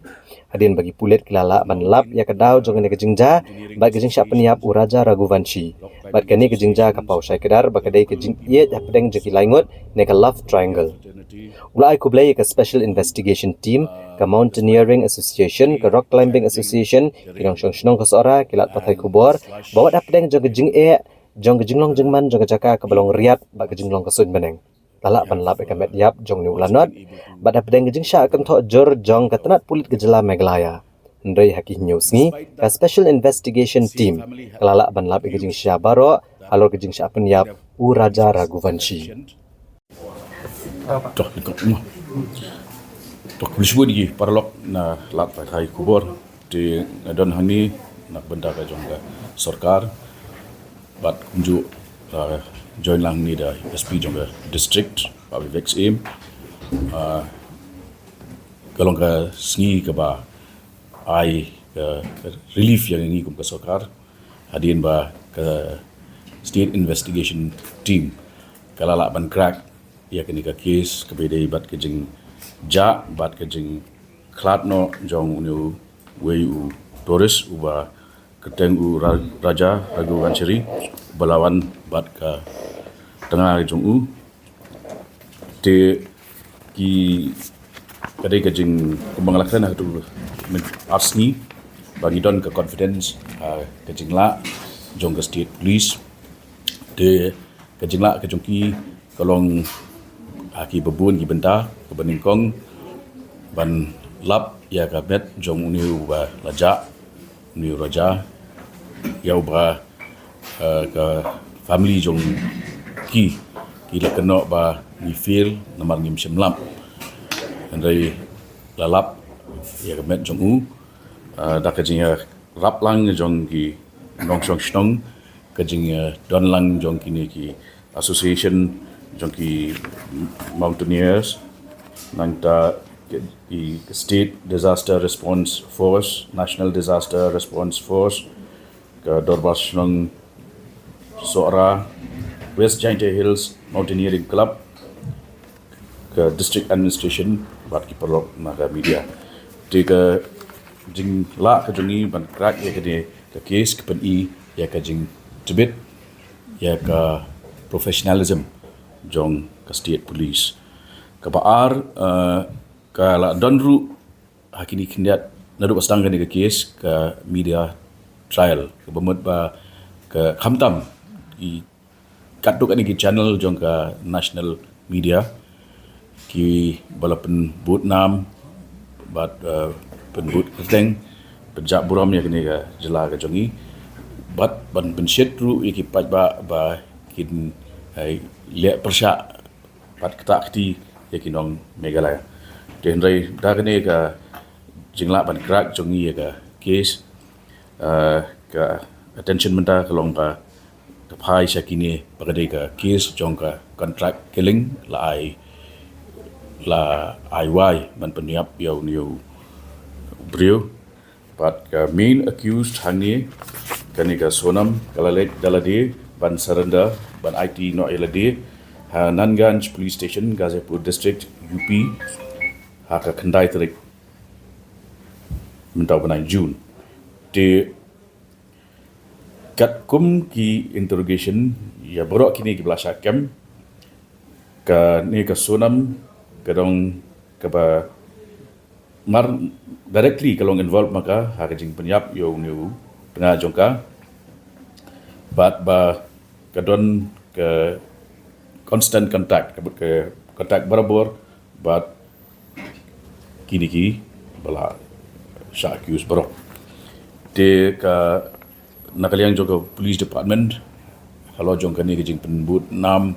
Hadien ba ki pulit ki la lah ban lap ïa ka daw jong kane ka jingjia bad ka jingshah pynïap u Raja Raghuvanshi, bad kane ka jingjia ka paw shai kdar ba ka dei ka jingïeit hapdeng jong ki lai ngut ne ka love triangle. U la ai khublei ïa ka Special Investigation Team, ka Mountaineering Association, ka Rock Climbing Association, ki nongshong shnong ka Sohra, ki lad pathai khubor ba wat hapdeng jong ka jingeh jong ka jinglong jingman jong ka jaka kaba long riat bad ka jinglong ka suiñ bneng, la lah ban lap ïa ka met ïap jong une u lanot bad hapdeng ka jingshah kynthoh jur jong ka tnat pulit ka jylla Meghalaya. Hynrei ha ki hynñiew sngi ka Special Investigation Team ka la lah ban lap ïa ka jingshisha baroh halor ka jingshah pynïap u Raja Raghuvanshi. Toh, ni kong mo. Toh, khublei shibun ïa ki paralok na lad pathai khubor. Te nga don hangne na ka bynta ka jong ka sorkar bad kumjuh, ah, join lang hangne da S P jong ka district, Bah Vivek Syiem. Ah, ka long ka sngi kaba ai ka relief ïa ngi kum ka sorkar hadien ba ka State Investigation Team ka la lah ban crack ïa kane ka case kaba ïadei bad ka jing, jah bad ka jingkhlad noh jong une uwei u tourist uba kyrteng u Ra-, Raja Raghuvanshi uba la wan bad ka tnga jong u. Te ki, ka dei ka jing, kumba nga la kren ha katu ka mynta ar sngi ba ngi don ka confidence ha ka jinglah jong ka state police. Te ka jinglah ka jong ki ka long ha kiba bun ki bynta, kaba nyngkong ban lap ïa ka met jong une uba la jah, une u Raja, ïa uba, eh, ka family jong ki, ki la kynnoh ba ngi fail namar ngim shym lap. Hynrei la lap ïa ka met jong u, eh, da ka jingïarap lang jong ki nongshong shnong, ka jingdon lang jong kine ki association jong ki mountaineers, nangta ki, ki State Disaster Response Force, National Disaster Response Force, ka Dorbar Shnong Sohra, West Jaintia Hills Mountaineering Club, ka District Administration bad ki paralok na ka media. Te ka jinglah ka jong ngi ban crack ïa kane ka case ka pyni ïa ka jingtbit ïa ka professionalism jong ka state police. Kaba ar, eh, ka la don ruh ha kine khyndiat naduh ba sdang kane ka case ka media trial, kaba mut ba ka khamtam i katto katne ki channel jong ka national media kiba la pynbud nam bad, eh, pynbud kyrteng, pynjah burom ïa kane ka jylla ka jong ngi bad ban pynshit ruh ïa ki paidbah ba kin, eh, leh pyrshah bad ktah kti ïa ki nong Meghalaya. Te hynrei da kane ka jinglah ban crack jong ngi ïa ka case, eh, ka attention mynta ka long ba ka phai sha kine ba ka dei ka case jong ka contract killing, la ai, la ai wai ban pynïap ïa une u briew. Bad ka main accused hangne, kane ka Sonam, ka la leit da lade ban surrender, ban aiti noh ïa lade ha Nanganj Police Station, Ghazipur District, U P, ha ka khyndai tarik mynta u bnai June. Te katkum ki interrogation ïa baroh kine kiba la shah kem, kane ka Sonam ka dang kaba mar directly ka long involved ma ka ha ka jingpynïap ïa une u tnga jong ka. Bad ba ka don ka constant contact, ka, ka contact barabor bad kine kiba la shah accuse baroh. Te ka na ka liang jong ka police department, halor jong kane ka jingpynbud nam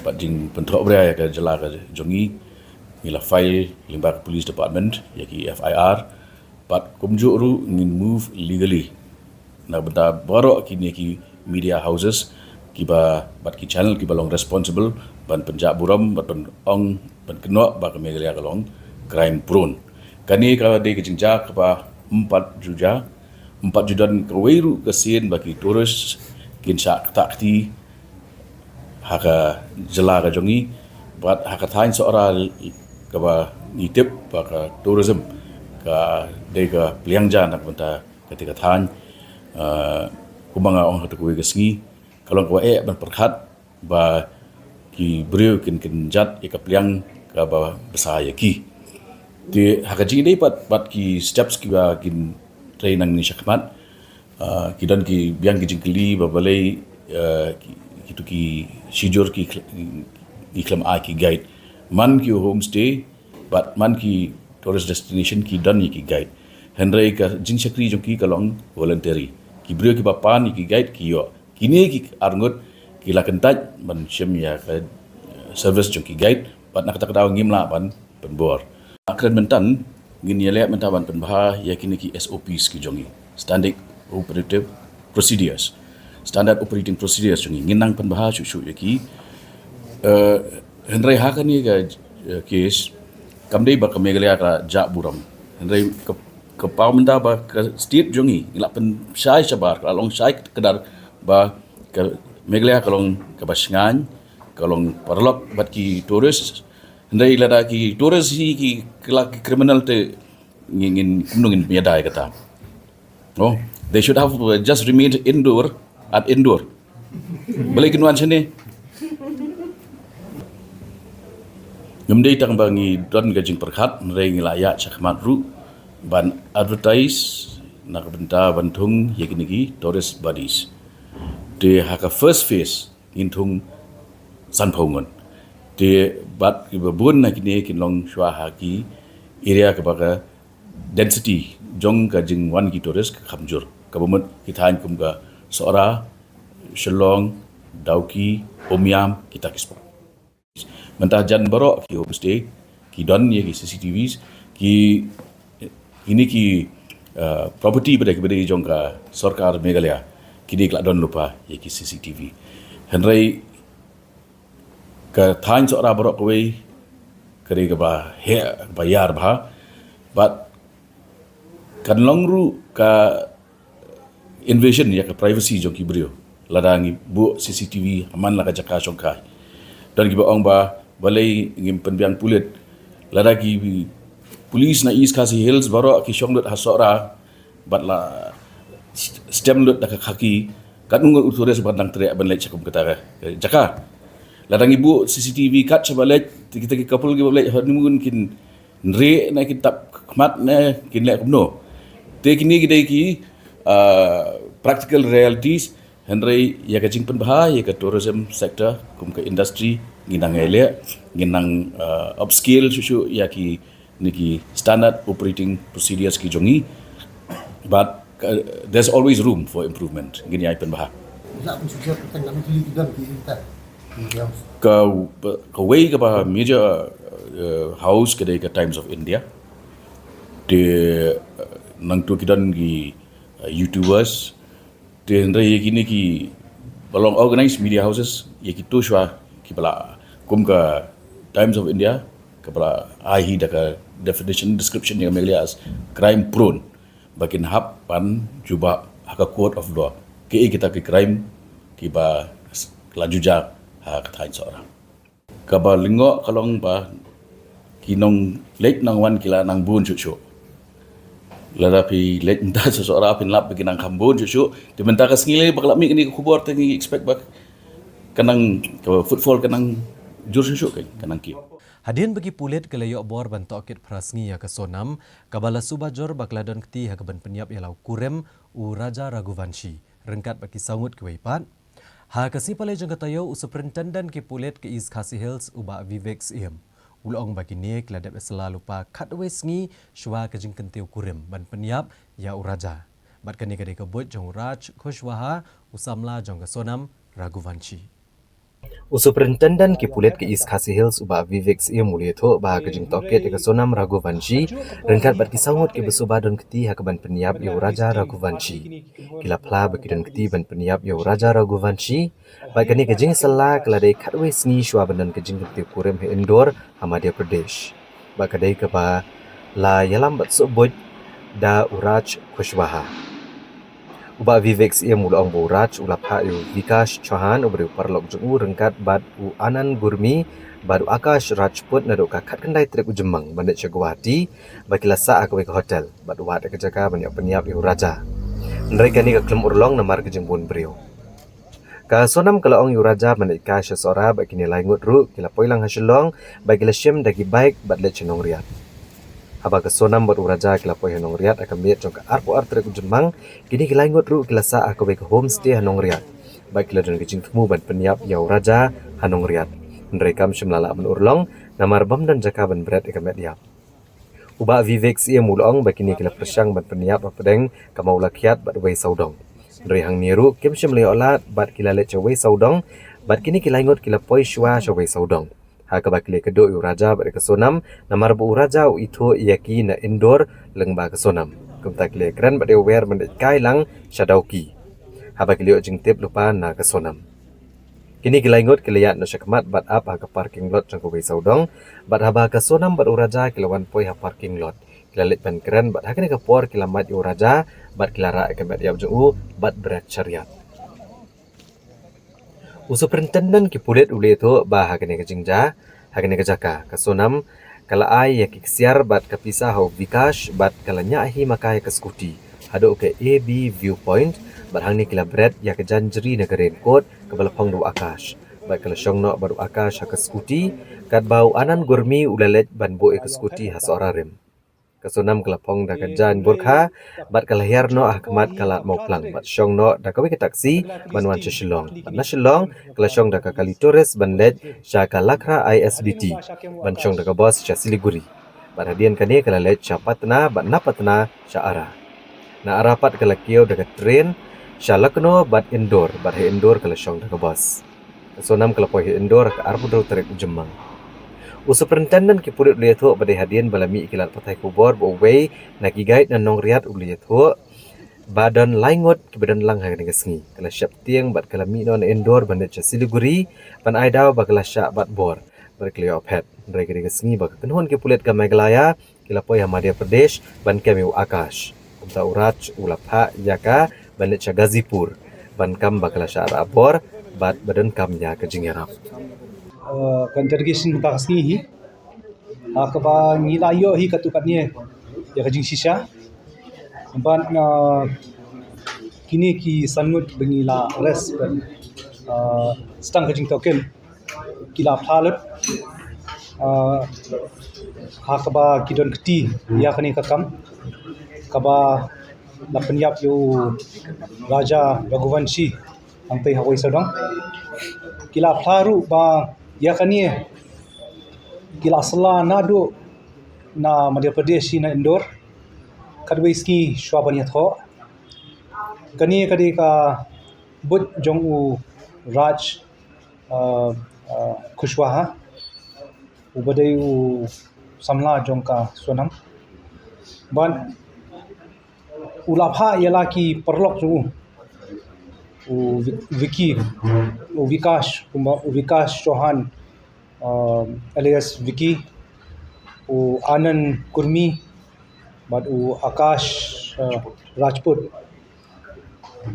bad jingpynthohbria ïa ka jylla ka jong ngi, ngi la file lyngba ka police department ïa ki F I R bad kumjuh ruh ngin move legally na ka bynta baroh kine ki media houses kiba, bad ki channel kiba long responsible ban pynjah burom bad ban ong, ban kynnoh ba ka Meghalaya ka long crime prone. Kane ka dei ka jingjia kaba ym pat ju jia, ym pat ju don kawei ruh ka sien ba ki tourist kin shah ktah kti ha ka jylla ka jong ngi bad ha ka thaiñ Sohra kaba ngi tip ba ka tourism ka dei ka pliang ja na ka bynta kata ka thaiñ. Ah, kumba nga ong ha kawei ka sngi, ka long kaba eh ban pyrkhat ba ki briew kin, kin jat ïa ka pliang kaba bsa ïa ki. Te ha ka jingïadei pat bad ki steps kiba kin trei nangne shakhmat, ah, ki don ki biang ki jingkylli ba balei, ah, ki, kitu ki shijur ki khl-, ki khlem ai ki guide. Man ki homestay bad man ki tourist destination ki don ïa ki guide. Hynrei ka jingshakri jong ki ka long voluntary. Ki briew kiba pan ïa ki guide ki ïoh. Kine ki arngut ki la kyntait ban shim ïa ka, eh, service jong ki guide bad na kata ka daw ngim lah ban pynbor. Kren mynta ngin ïaleh mynta ban pynbha ïa kine ki S O Ps ki jong ngi, Standard Operative Procedures. Standard Operating Procedures jong ngi ngin nang pynbha shuh shuh ïa ki. Eh, hynrei ha kane ka, eh, case kam dei ba ka Meghalaya ka jah burom. Hynrei ka, ka paw mynta ba ka state jong ngi ngi la pynshai shabar, ka la long shai kdar ba ka Meghalaya ka long kaba shngaiñ, ka long paralok bad ki tourist, Hynrei lada ki tourist hi ki kylla ki criminal te ngin, ngin kumno ngin pynïada ïa kata. Oh, they should have uh, just remained indoor at Indore. Balei kin wan shane? Ngam dei tang ba ngi don ka jingpyrkhat, hynrei ngi la ïaid shakhmat ruh ban advertise na ka bynta ban thung ïa kine ki tourist buddies. Te ha ka first phase ngin thung sanphew ngut. Te bad kiba bun na kine kin long shuwa ha ki area kaba ka density jong ka jingwan ki tourist ka kham jur. Kaba mut ki thaiñ kum ka Sohra, Shillong, Dawki, Umiam, kita ki spot. Mynta jan baroh ki homestay ki don ïa ki C C T Vs, ki, kine ki uh, property ba dei, ki ba dei jong ka sorkar Meghalaya, kine ki la don lypa ïa ki C C T V. Hynrei ka thaiñ Sohra baroh kawei ka dei kaba heh, kaba ïar bha. Bad kan long ruh ka invasion ïa ka privacy jong ki briew lada ngi buh C C T V ha man la ka jaka shongkai. Don kiba ong ba balei ngim pynbiang pulit. Lada ki police na East Khasi Hills baroh ki shong lut ha Sohra bad la stem lut da ka khaki, katno ngut u tourist ba dang treh ban leit sha kum kata ka jaka. Lada ngi buh C C T V kat shaba leit, kita ki couple kiba leit honeymoon kin nrih ne kin tap khmat ne kin leh kumno. Te kine ki dei ki uh, practical realities. Hynrei ïa ka jingpynbha ïa ka tourism sector kum ka industry ngi nang ïaleh, ngi nang uh, upscale shuh shuh ïa ki, ne ki standard operating procedures ki jong ngi. But uh, there's always room for improvement. Ngin ïai pynbha. Ka, kawei kaba major uh, house ka dei ka Times of India. Te uh, nangtu ki don ki uh, YouTubers. Te hynrei ïa kine kiba long organized media houses, ïa kito shuwa kiba la kum ka Times of India kaba la ai hi da ka definition, description ïa ka Meghalaya as crime prone. Ba kin hap ban jubab ha ka court of law. Kiei kita ki crime kiba la ju jia ha ka thaiñ Sohra. Kaba lyngngoh ka long ba ki nongleit nongwan ki la nang bun shuh shuh. Lada phi leit mynta sha Sohra phin lap ba ki nang kham bun shuh shuh. Te mynta ka sngi lei ba ka la mih kane ka khubor te ngi expect ba ka nang, ka footfall ka nang jur shuh shuh, ka nang kiew. Hadien ba ki pulit ki la ïoh bor ban tohkit phra sngi ïa ka Sonam, kaba la suba jur ba ka la don kti ha kaban pynïap ïa la u kurim u Raja Raghuvanshi ryngkat bad ki saw ngut kiwei pat. Ha ka sngi Palei jong ka taïew, u Superintendent ki pulit ka East Khasi Hills, u Bah Vivek Syiem, u la ong ba kine ki la dep ïasylla lypa khatwei sngi shuwa ka jingkyntiew kurim ban pynïap ïa u Raja. Bad kane ka dei ka buit jong u Raj Kushwaha, u samla jong ka Sonam Raghuvanshi. U Superintendent ki pulit ka East Khasi Hills, u Bah Vivek Syiem, u la ïathuh ba ka jingtohkit ïa ka Sonam Raghuvanshi ryngkat bad ki saw ngut kiba suba don kti ha kaban pynïap ïa u Raja Raghuvanshi. Ki la phla ba ki don kti ban pynïap ïa u Raja Raghuvanshi. Bad kane ka jingïasylla ka la dei khatwei sngi shuwa ban don ka jingkyntiew kurim ha Indore ha Madhya Pradesh. Bad ka dei kaba la ïalam bad suk buit da u Raj Kushwaha. U Bah Vivek Syiem u la ong ba u Raj u la phah ïa u Vikash Chauhan uba dei u paralok jong u ryngkat bad u Anand Gurmi bad u Akash Rajput naduh ka khatkhyndai tarik u Jymmang ban leit sha Guwahati, ba ki la sah ha kawei ka hotel bad wad ïa ka jaka ban ïoh pynïap ïa u Raja. Hynrei kane ka khlem urlong namar ka jingbun briew. Ka Sonam ka la ong ïa u Raja ban leit kai sha Sohra bad kine lai ngut ruh ki la poi lang ha Shillong bad ki la shim da ki bike bad leit sha Nongriat. Haba ka Sonam bad u Raja ki la poi ha Nongriat ha ka miet jong ka arphew ar tarik u Jymmang, kine ki lai ngut ruh ki la sah ha kawei ka homestay ha Nongriat bad ki la don ka jingthmu ban pynïap ïa u Raja ha Nongriat. Hynrei kam shym la lah ban urlong namar bym don jaka ban bret ïa ka met ïap. U Bah Vivek Syiem u la ong ba kine ki la pyrshang ban pynïap hapdeng ka Mawlakhiat bad Wei Sawdong. Hynrei hangne ruh kim shym la ïoh lad bad ki la leit sha Wei Sawdong bad kine ki lai ngut ki la poi shuwa sha Wei Sawdong. Ha kaba ki leit kdew ïa u Raja bad ïa ka Sonam namar ba u Raja u ithuh ïa ki na Indore lyngba ka Sonam. Kumta ki la kren bad ïa u Wer ban leit kai lang sha Dawki. Haba ki la ïoh jingtip lypa na ka Sonam. Kine ki lai ngut ki la ïaid noh shakhmat bad ap ha ka parking lot jong ka Wei Sawdong, bad haba ka Sonam bad u Raja ki la wan poi ha parking lot, ki la leit ban kren bad ha kane ka por ki la mad ïa u Raja bad ki la rah ïa ka met ïap jong u bad bret shariat. U Superintendent ki pulit u la ïathuh ba ha kane ka jingjia Ha kane ka jaka, ka Sonam ka la ai ïa ki ksiar bad ka pisa ha u Vikash bad ka la ñiah hi ma ka ïa ka skuti haduh ka A B viewpoint, bad hangne ki la bret ïa ka janjri na ka raincoat kaba la phong da u Akash, bad ka la shong noh bad u Akash ha ka skuti, katba u Anand Gurmi u la leit ban buh ïa ka skuti ha Sohra rim. Ka Sonam ka la phong da ka jaiñ burkha bad ka la hiar noh ha khmat ka lad Mawphlang bad shong noh da kawei ka taxi ban wan sha Shillong. Bad na Shillong ka la shong da ka kali tourist ban leit sha ka Lakra I S B T, ban shong da ka bus sha Siliguri. Bad hadien kane ka la leit sha Patna bad na Patna sha Ara. Na Ara pat ka la kiew da ka train sha Lucknow bad Indore, bad ha Indore ka la shong da ka bus. Ka Sonam ka la poi ha Indore ha ka arphew hynriew tarik u Jymmang. U Superintendent ki pulit u la ïathuh ba dei hadien ba la mih ki lad pathai khubor ba uwei na ki guide na Nongriat u la ïathuh ba don lai ngut kiba don lang ha kane ka sngi. Ka la sheptieng bad ka la mih noh na Indore ban leit sha Siliguri ban ai daw ba ka la shah bat bor bad ka la ïoh phet. Hynrei kane ka sngi ba ka kynhun ki pulit ka Meghalaya ki la poi ha Madhya Pradesh ban kem ïa u Akash. Kumta u Raj u la phah ïa ka ban leit sha Ghazipur ban kam ba ka la shah rah bor bad ba donkam ïa ka jingïarap. Uh, ka interrogation ka sngi hi, ha kaba ngi la ïoh hi katto katne ïa ka jingshisha. Bad, uh, kine ki san ngut ba ngi la arrest bad, uh, stang ka jingtohkit ki la phla lut, uh, ha kaba ki don kti ïa kane ka kam kaba la pynïap ïa u Raja Raghuvanshi hangtei ha Wei Sawdong. Ki la phla ruh ba ïa kane ki la sla naduh na Madhya Pradesh na Indore katwei sngi shuwa ban ïathoh. Kane ka dei ka buit jong u Raj, uh, uh, Kushwaha, uba dei u samla jong ka Sonam. Bad u la phah ïa la ki paralok jong u, u Vi-, Vicky, u Vikash, kumba u Vikash Chauhan, uh, alias Vicky, u Anand Kurmi, bad u Akash, uh, Rajput.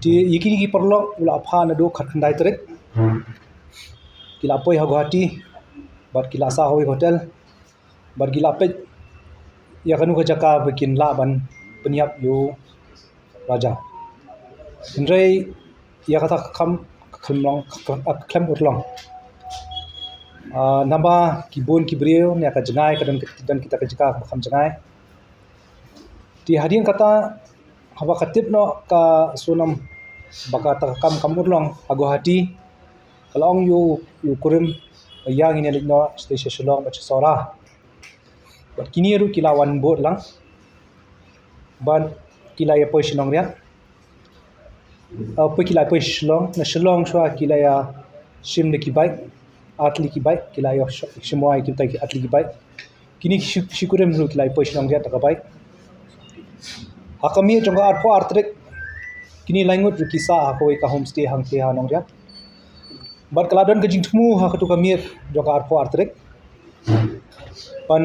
Te ïa kine ki paralok u la phah naduh khatkhyndai tarik. Ki la poi ha Guwahati bad ki la sah ha kawei ka hotel bad ki la peit ïa kano ka jaka ba kin lah ban pynïap ïa u Raja. Hynrei ïa kata ka kam ka khlem long, ka khlem, ka khlem urlong. Ah, namar ki bun ki briew ne ka jngai ka don, don kita ka jaka ba kham jngai. Te hadien kata, haba ka tip noh ka Sonam ba kata ka kam kam urlong ha Guwahati, ka la ong ïa u, ïa u kurim ba ïa ngin ïa leit noh sha Shillong bad sha Sohra. Bad kine ruh ki la wan bud lang bad ki la ïa poi sha Nongriat. Uh, poi ki la poi Shillong, na Shillong shuwa ki la ïa shim da ki bike, ar tylli ki bike, ki la ïa sh-, shim wai ki btai ki ar tylli ki bike. Kine ki shi, shi kurim ruh ki la ïa poi sha Nongriat da ka bike. Ha ka miet jong ka arphew ar tarik, kine lai ngut ruh ki sah ha kawei ka homestay hangtei ha Nongriat. Bad ka la don ka jingthmu ha katu ka miet jong ka arphew ar tarik ban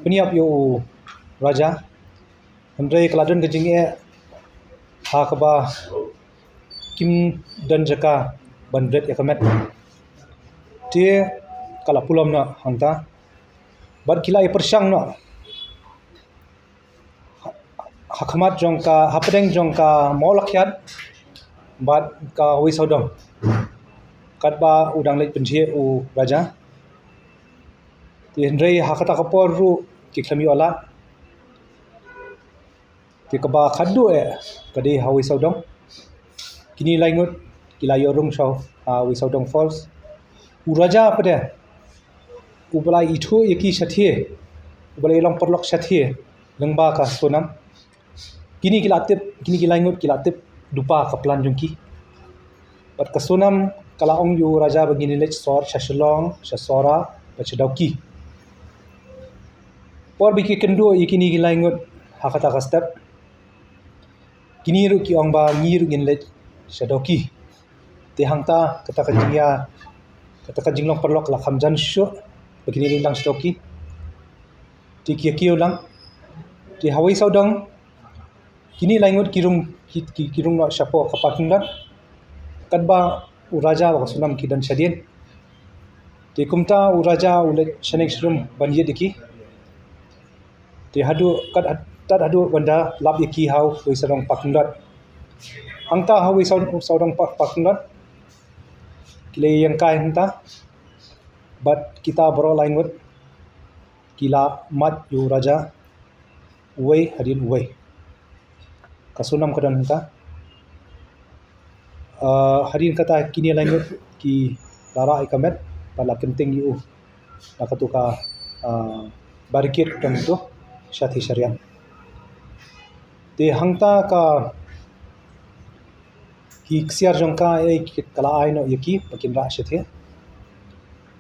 pynïap ïa u Raja. Hynrei ka la don ka jingeh ha kaba kim don jaka ban bret ïa ka met. Te ka la pulom noh hangta bad ki la ïa pyrshang noh ha khmat jong ka, hapdeng jong ka Mawlakhiat bad ka Wei Sawdong, katba u dang leit pynjhieh u Raja. Te hynrei ha kata ka por ruh ki khlem ïoh lad. Te kaba khatduh eh ka dei ha Wei Sawdong. Kine lai ngut ki la ïoh rung sha, ah, Wei Sawdong Falls. U Raja pat de, uba la ithuh ïa ki shathie, uba la ïa long paralok shathie lyngba ka Sonam. Kine ki la tip, kine ki lai ngut ki la tip lypa ka plan jong ki. Bad ka Sonam ka la ong ïa u Raja ba ngin ïa leit sor sha Shillong, sha Sohra bad sha Dawki. Por ba ki kynduh ïa kine ki lai ngut ha kata ka step, kine ruh ki ong ba ngi ruh ngin leit sha Dawki. Te hangta kata ka jingïa, kata ka jinglong paralok la kham jan shuh ba kine leit lang sha Dawki. Te ki ïa kiew lang. Te ha Wei Sawdong kine lai ngut ki rung, ki, ki, ki rung noh shapoh ka parking lot, katba u Raja bad ka Sonam ki don shadien. Te kumta u Raja u leit shaneng sharum ban ïit ïa ki. Te haduh kat tad haduh ban da lap ïa ki ha u sawdong parking lot. Hangta ha u sawdong parking lot ki la ïeng kai hangta. Bad kita baroh lai ngut ki la mad ïa u Raja uwei hadien uwei. Ka Sonam ka don hangta. Hadien kata kine lai ngut ki la rah ïa ka met bad la kynting ïa u da katu ka barricade ka don tu shatei shariat. Te hangta ka ki ksiar jong ka ei ka la ai noh ïa ki ba kin rah shatei.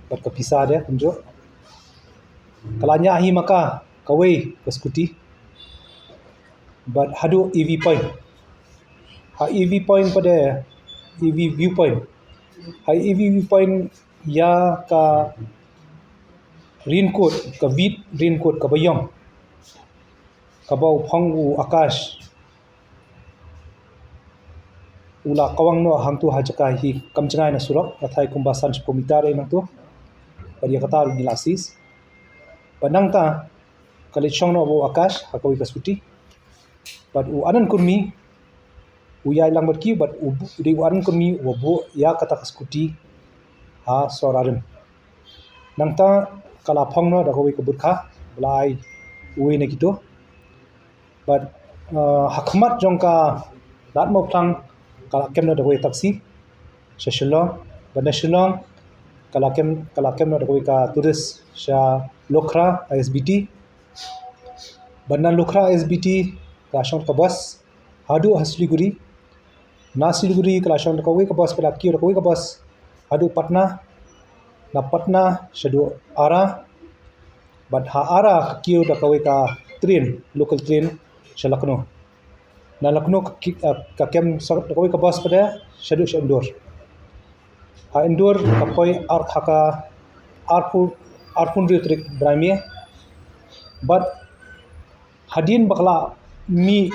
Bad ka pisa de kumjuh ka la ñiah hi ma ka kawei ka scooty. Bad haduh E V point, ha E V point pat de, E V viewpoint, ha E V viewpoint ïa ka raincoat, ka vit raincoat kaba ïong kaba u phong u Akash u la kawang noh hangtu ha jaka hi kam jngai na surok, ka thai kumba san shiphew meter ei nangtu. Bad ïa kata ruh ngi la seize. Bad nangta ka leit shong noh bad u Akash ha kawei ka scooty. Bad u Anand Kurmi u ïaid lang bad ki bad u dei u Anand Kurmi uba buh ïa kata ka scooty ha Sohrarim. Nangta ka la phong noh da kawei ka bud kha ba la ai uwei na kitu. Bad ha khmat jong ka Lad Mawphlang ka la kem noh da kawei ka taxi sha Shillong. Bad na Shillong ka la kem, ka la kem noh da kawei ka tourist sha Lukhra I S B T. Bad na Lukhra I S B T ka la shong ka bus haduh ha Siliguri. Na Siliguri ka la shong da kawei ka bus, ka la kiew da kawei ka bus haduh Patna. Na Patna shaduh Ara. Bad ha Ara ka kiew da kawei ka train, local train sha Lucknow. Na Lucknow ka kem da kawei ka bus pat de shaduh sha Indore. Ha Indore ka poi ar ha ka arphew, arphew hynriew tarik bnai May. Bad hadien ba ka la mih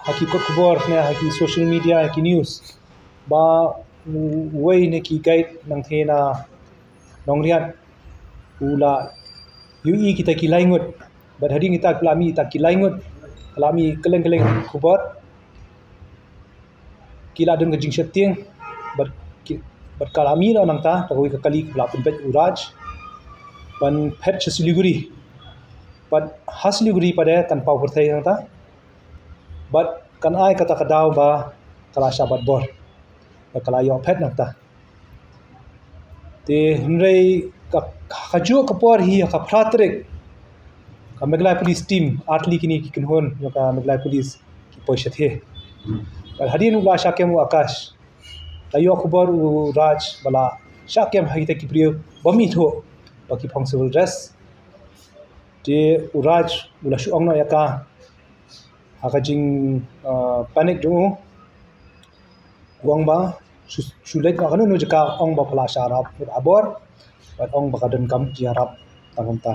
ha ki kot khubor ne ha ki social media, ha ki news ba uwei na ki guide nangtei na Nongriat u la ïohi kita ki lai ngut. Bad hadien kita ki la mih kita ki lai ngut, ka la mih kylleng kylleng khubor. Ki la don ka jingsheptieng bad ka la mih noh nangta da kawei ka kali kaba la pynbeit u Raj ban phet sha Siliguri. Bad ha Siliguri pat de kan paw pyrthei nangta. Bad kan ai kata ka daw ba ka la shah bat bor, ba ka la ïoh phet nangta. Te hynrei ka, ka juh ka por hi ha ka phra tarik ka Meghalaya Police team, ar tylli kine ki kynhun jong ka Meghalaya Police ki poi shatei. Bad hadien u la shah kem u Akash, la ïoh khubor u Raj ba la shah kem ha kita ki briew ba mih thuh ba ki phong civil dress. Te u Raj u la shu ong noh ïa ka ha ka jing panic jong u, u ong ba shu leit noh kano kano jaka, ong ba pha la shah rap ha bor bad ong ba ka donkam jingïarap tang kumta.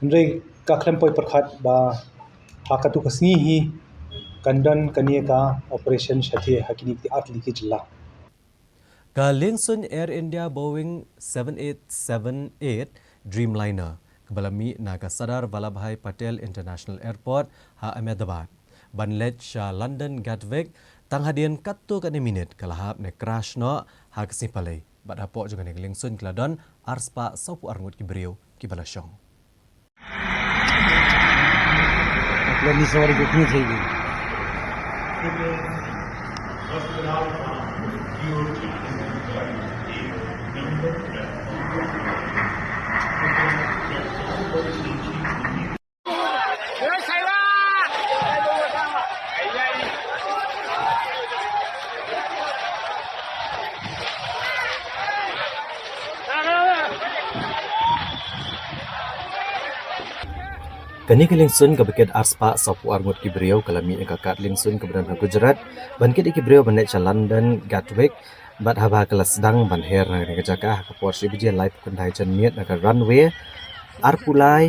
Hynrei ka khlem poi pyrkhat ba ha katu ka sngi hi kan don kane ka operation shatei ha kine ki ar tylli ki jylla. Ka liengsuiñ Air India Boeing seven eight seven eight Dreamliner kaba la mih na ka Sardar Vallabhbhai Patel International Airport ha Ahmedabad ban leit sha London Gatwick tang hadien katto katne minit ka la hap ne crash noh ha ka sngi Palei. Bad hapoh jong kane ka liengsuiñ ki la don ar spah sawphew ar ngut ki briew kiba la shong. Kane ka liengsuiñ kaba kit ar spah sawphew ar ngut ki briew ka la mih na ka kad liengsuiñ kaba don ha Gujarat ban kit ïa ki briew ban leit sha London Gatwick. Bad haba ka la sdang ban her na kane ka jaka ha ka por shi baje laiphew khyndai janmiet na ka runway arphew lai,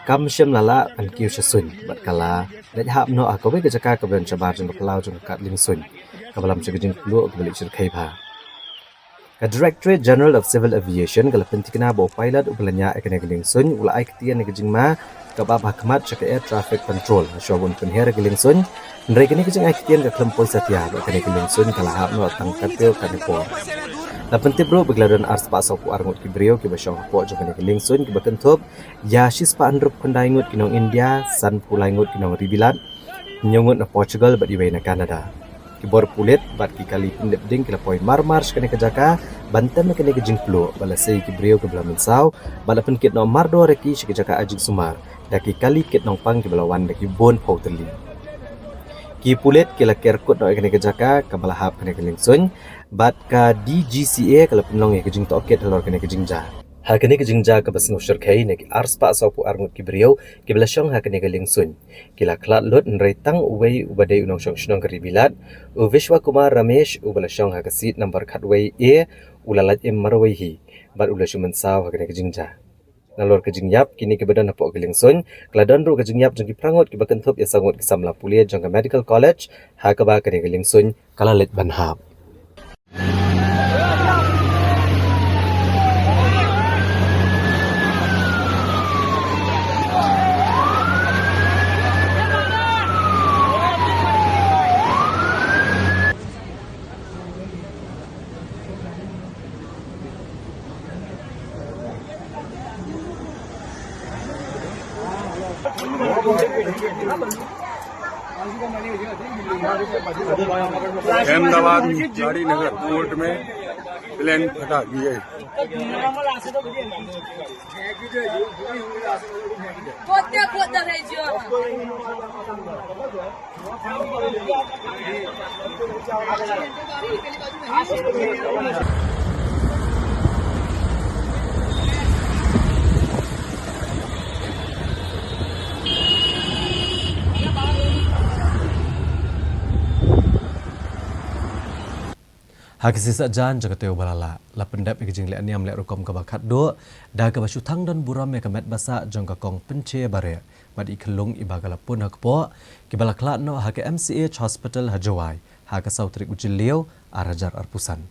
kam shym la lah ban kiew sha suiñ bad ka la leit hap noh ha kawei ka jaka kaba don shabar jong ka phyllaw jong ka kad liengsuiñ kaba lam sha ka jingpluh kaba leit syrkhei bha. Ka Directorate General of Civil Aviation ka la pynthikna ba u pilot uba la ñiah ïa kane ka liengsuiñ u la ai ktien ïa ka jingma kaba ap ha khmat sha ka Air Traffic Control hashwa ban pynher ïa ka liengsuiñ. Hynrei kane ka jingai ktien ka khlem poi satia bad kane ka liengsuiñ ka la hap noh tang katto katne por. La pyntip ruh ba ki la don arspah sawphew ar ngut ki briew kiba shong hapoh jong kane ka liengsuiñ kiba kynthup ïa shispah hynriewphew khyndai ngut ki nong India, sanphew lai ngut ki nong ri Bilat, hynñiew ngut na Portugal bad iwei na Canada. Ki bor pulit bad ki kali pynlip ding ki la poi marmar sha kane ka jaka ban tem ïa kane ka jingpluh bad la sei ki briew kiba la mynsaw bad la pynkit noh mardor ïa ki sha ki jaka ai jingsumar da ki kali kit nongpang kiba la wan da ki bun phew tylli. Ki pulit ki la ker kut noh ïa kane ka jaka kaba la hap kane ka liengsuiñ bad ka D G C A ka la pynlong ïa ka jingtohkit halor kane ka jingjia. Ha kane ka jingjia kaba sngewshyrkhei na ki arspah sawphew ar ngut ki briew kiba la shong ha kane ka liengsuiñ ki la khlad lut, hynrei tang uwei uba dei u nongshong shnong ka ri Bilat, u Vishwa Kumar Ramesh, uba la shong ha ka seat number khatwei A, u la lait im marwei hi bad u la shu mynsaw ha kane ka jingjia. Nalor ka jingïap kine kiba don hapoh ka liengsuiñ ka la don ruh ka jingïap jong ki phra ngut kiba kynthup ïa saw ngut ki samla pule jong ka Medical College ha kaba kane ka liengsuiñ ka la leit ban hap. Ahmedabad Gandhinagar court में plane फटा, ये Ha ka sisien jan jong ka taïew ba la leit, la pyndep ïa ka jingleh niam leh rukom kaba khatduh da kaba shu thang don burom ïa ka met ba sah jong ka Kong Pynche Bareh bad i khyllung iba ka la pun ha kpoh, kiba la khlad noh ha ka M C H Hospital ha Jowai ha ka saw tarik u Jylliew ar hajar arphew san.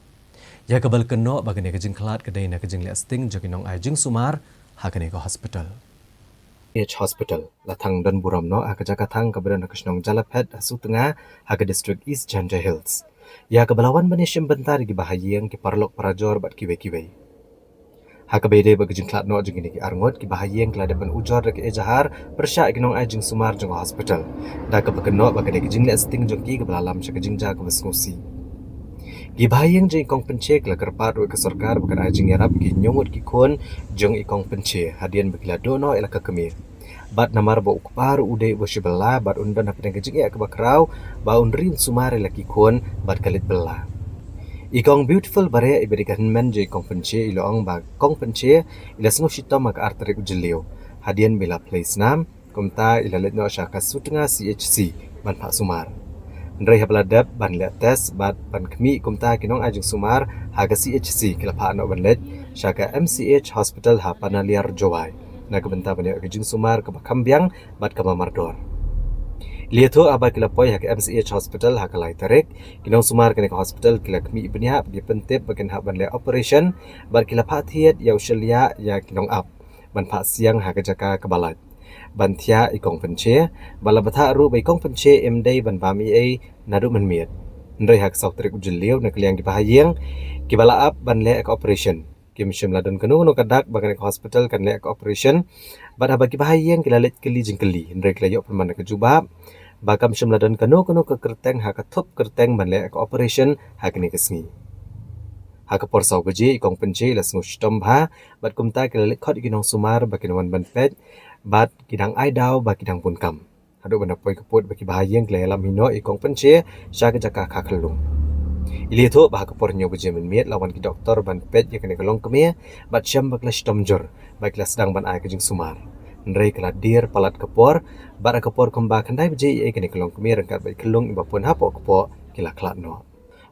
Ïa kaba la kynnoh ba kane ka jingkhlad ka dei na ka jingleh sting jong ki nongai jingsumar ha kane ka hospital. H Hospital la thang don burom noh ha ka jaka thang kaba don ha ka shnong Jalaphet ha Sutnga ha ka district East Jaintia Hills. Ïa kaba la wan ban ïashim bynta da ki bahaïing, ki paralok parajor bad kiwei kiwei. Ha kaba ïadei bad ka jingkhlad noh jong kine ki arngut, ki bahaïing ki la dep ban ujor da ka ejahar pyrshah ïa ki nongai jingsumar jong ka hospital da kaba kynnoh ba ka dei ka jingleh sting jong ki kaba la lam sha ka jingjia kaba sngewsih. Ki bahaïing jong i Kong Pynche ki la kyrpad ruh ïa ka sorkar ba kan ai jingïarap ïa ki hynñiew ngut ki khun jong i Kong Pynche hadien ba ki la duh noh ïa la ka kmie. Bad namar ba u kpa ruh u dei uba shu bylla bad un don hapdeng ka jingeh kaba khraw ba un ri un sumar ïa la ki khun bad ka leit bylla. I Kong Beautiful Bareh iba dei ka hynmen jong i Kong Pynche i la ong ba Kong Pynche i la sngewshitom ha ka ar tarik u Jylliew hadien ba i la plie snam. Kumta i la leit noh sha ka Sutnga C H C ban phah sumar. Hynrei haba la dep ban leh test bad ban khmih kumta ki nongai jingsumar ha ka C H C ki la phah noh ban leit sha ka M C H Hospital ha Panaliar Jowai na ka bynta ban ïoh ïa ka jingsumar kaba kham biang bad kaba mardor. La ïathuh haba ki la poi ha ka M C H Hospital ha ka lai tarik, ki nongsumar kane ka hospital ki la khmih bniah bad ki pyntip ba kin hap ban leh operation bad ki la phah thied ïa u shylliah ïa ki nongap ban phah siang ha ka jaka kaba lait ban thiah i Kong Pynche, bad la bthah ruh ba i Kong Pynche im dei ban bam ei ei naduh mynmiet. Hynrei ha ka saw tarik u Jylliew na ka liang ki bahaïing kiba la ap ban leh ka operation, kim shym la don kano kano ka dak ba kane ka hospital kan leh ka operation. Bad haba ki bahaïing ki la leit kylli jingkylli, hynrei ki la ïoh pynban da ka jubab ba kam shym la don kano kano ka kyrteng ha ka thup kyrteng ban leh ka operation ha kane ka sngi. Ha ka por saw baje i Kong Pynche i la sngewshitom bha bad kumta ki la leit khot ïa ki nongsumar ba kin wan ban peit bad ki dang ai daw ba ki dang bun kam. Haduh ban da poi ka pud ba ki bahaïing ki la ïalam hi noh ïa i Kong Pynche sha ka jaka kha khyllung. I la ïathuh ba ha ka por hynñiew baje mynmiet la wan ki doktor ban peit ïa kane ka longkmie bad shem ba ki la shitom jur bad ki la sdang ban ai ka jingsumar. Hynrei ka la dier palat ka por bad ha ka por kumba khyndai baje ïa kane ka longkmie ryngkat bad i khyllung iba pun hapoh kpoh ki la khlad noh.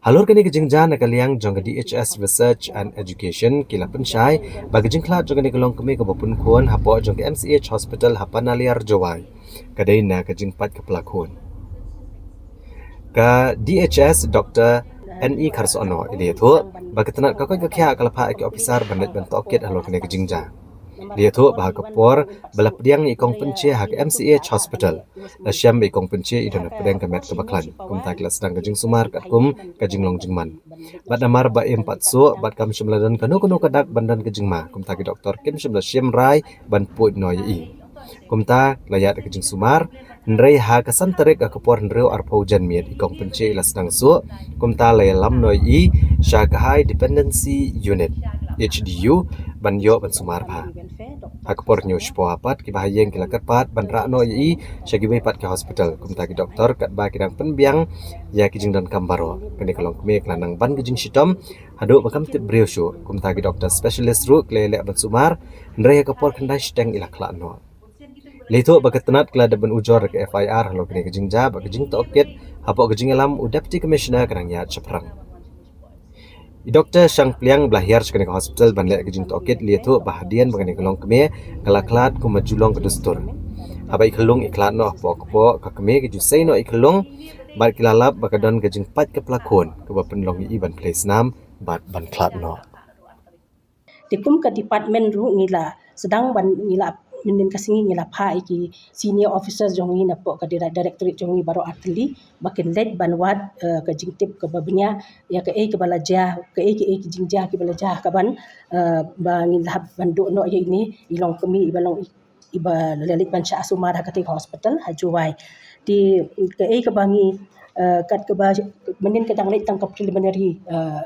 Halor kane ka jingjia na ka liang jong ka D H S Research and Education ki la pynshai ba ka jingkhlad jong kane ka longkmie kaba pun khun hapoh jong ka M C H Hospital ha Panaliar Jowai ka dei na ka jingpait ka pla khun. Ka D H S Doctor N E Kharsohno i la ïathuh ba ka tnat ka koit ka khiah ka la phah ïa ki officer ban leit ban tohkit halor kane ka jingjia. I la ïathuh ba ha ka por ba la pdiang ïa i Kong Pynche ha ka M C H Hospital, la shem ba i Kong Pynche i don hapdeng ka met kaba khlaiñ. Kumta ki la sdang ka jingsumar katkum ka jinglong jingman. Bad namar ba im pat suh bad kam shym la don kano kano ka dak ban don ka jingma, kumta ki doktor kim shym la shim rai ban pud noh ïa i. Kumta la ïaid ka jingsumar, hynrei ha ka san tarik ha ka por hynriew arphew janmiet i Kong Pynche i la sdang suh. Kumta la ïalam noh ïa i sha ka High Dependency Unit, H D U, ban ïoh ban sumar bha. Ha ka por hynñiew shiphew pat, kiba ha ïing ki la kyrpad ban rah noh ïa i sha kiwei pat ki hospital. Kumta ki doktor katba ki dang pynbiang ïa ki jingdonkam baroh, kane ka longkmie ka la nang ban ka jingshitom haduh ba kam tip briew shuh. Kumta ki doktor specialist ruh ki la ïaleh ban sumar, hynrei ha ka por khyndai shiteng i la khlad noh. I la ïathuh ba ka tnat ka la dep ban ujor da ka F I R halor kane ka jingjia bad ka jingtohkit hapoh ka jingïalam u Deputy Commissioner ka nang ïaid shaphrang. I Doktor Shangpliang ba la hiar sha kane ka hospital ban leh ka jingtohkit i la ïathuh ba hadien ba kane ka longkmie ka la khlad kumba ju long ka dustur. Haba i khyllung i khlad noh hapoh kpoh ka kmie, ka ju sei noh i khyllung bad ki la lap ba ka don ka jingpait ka plakhun kaba pynlong ïa i ban plie snam bad ban khlad noh. Te kum ka department ruh ngi la sdang ban, ngi la, mynnin ka sngi ngi la phah ïa ki senior officers jong ngi napoh ka direct-, directorate jong ngi baroh artylli ba kin leit ban wad, eh, ka jingtip kaba bniah ïa kaei kaba la jia, kaei kaei ki jingjia kiba la jia, ka ban, eh, ba ngin lah ban duh noh ïa ine i longkmie iba long i, iba la leit ban shah sumar ha katei ka hospital ha Jowai. Te kaei kaba ngi, eh, kat kaba mynnin ka dang leit tang ka preliminary, eh,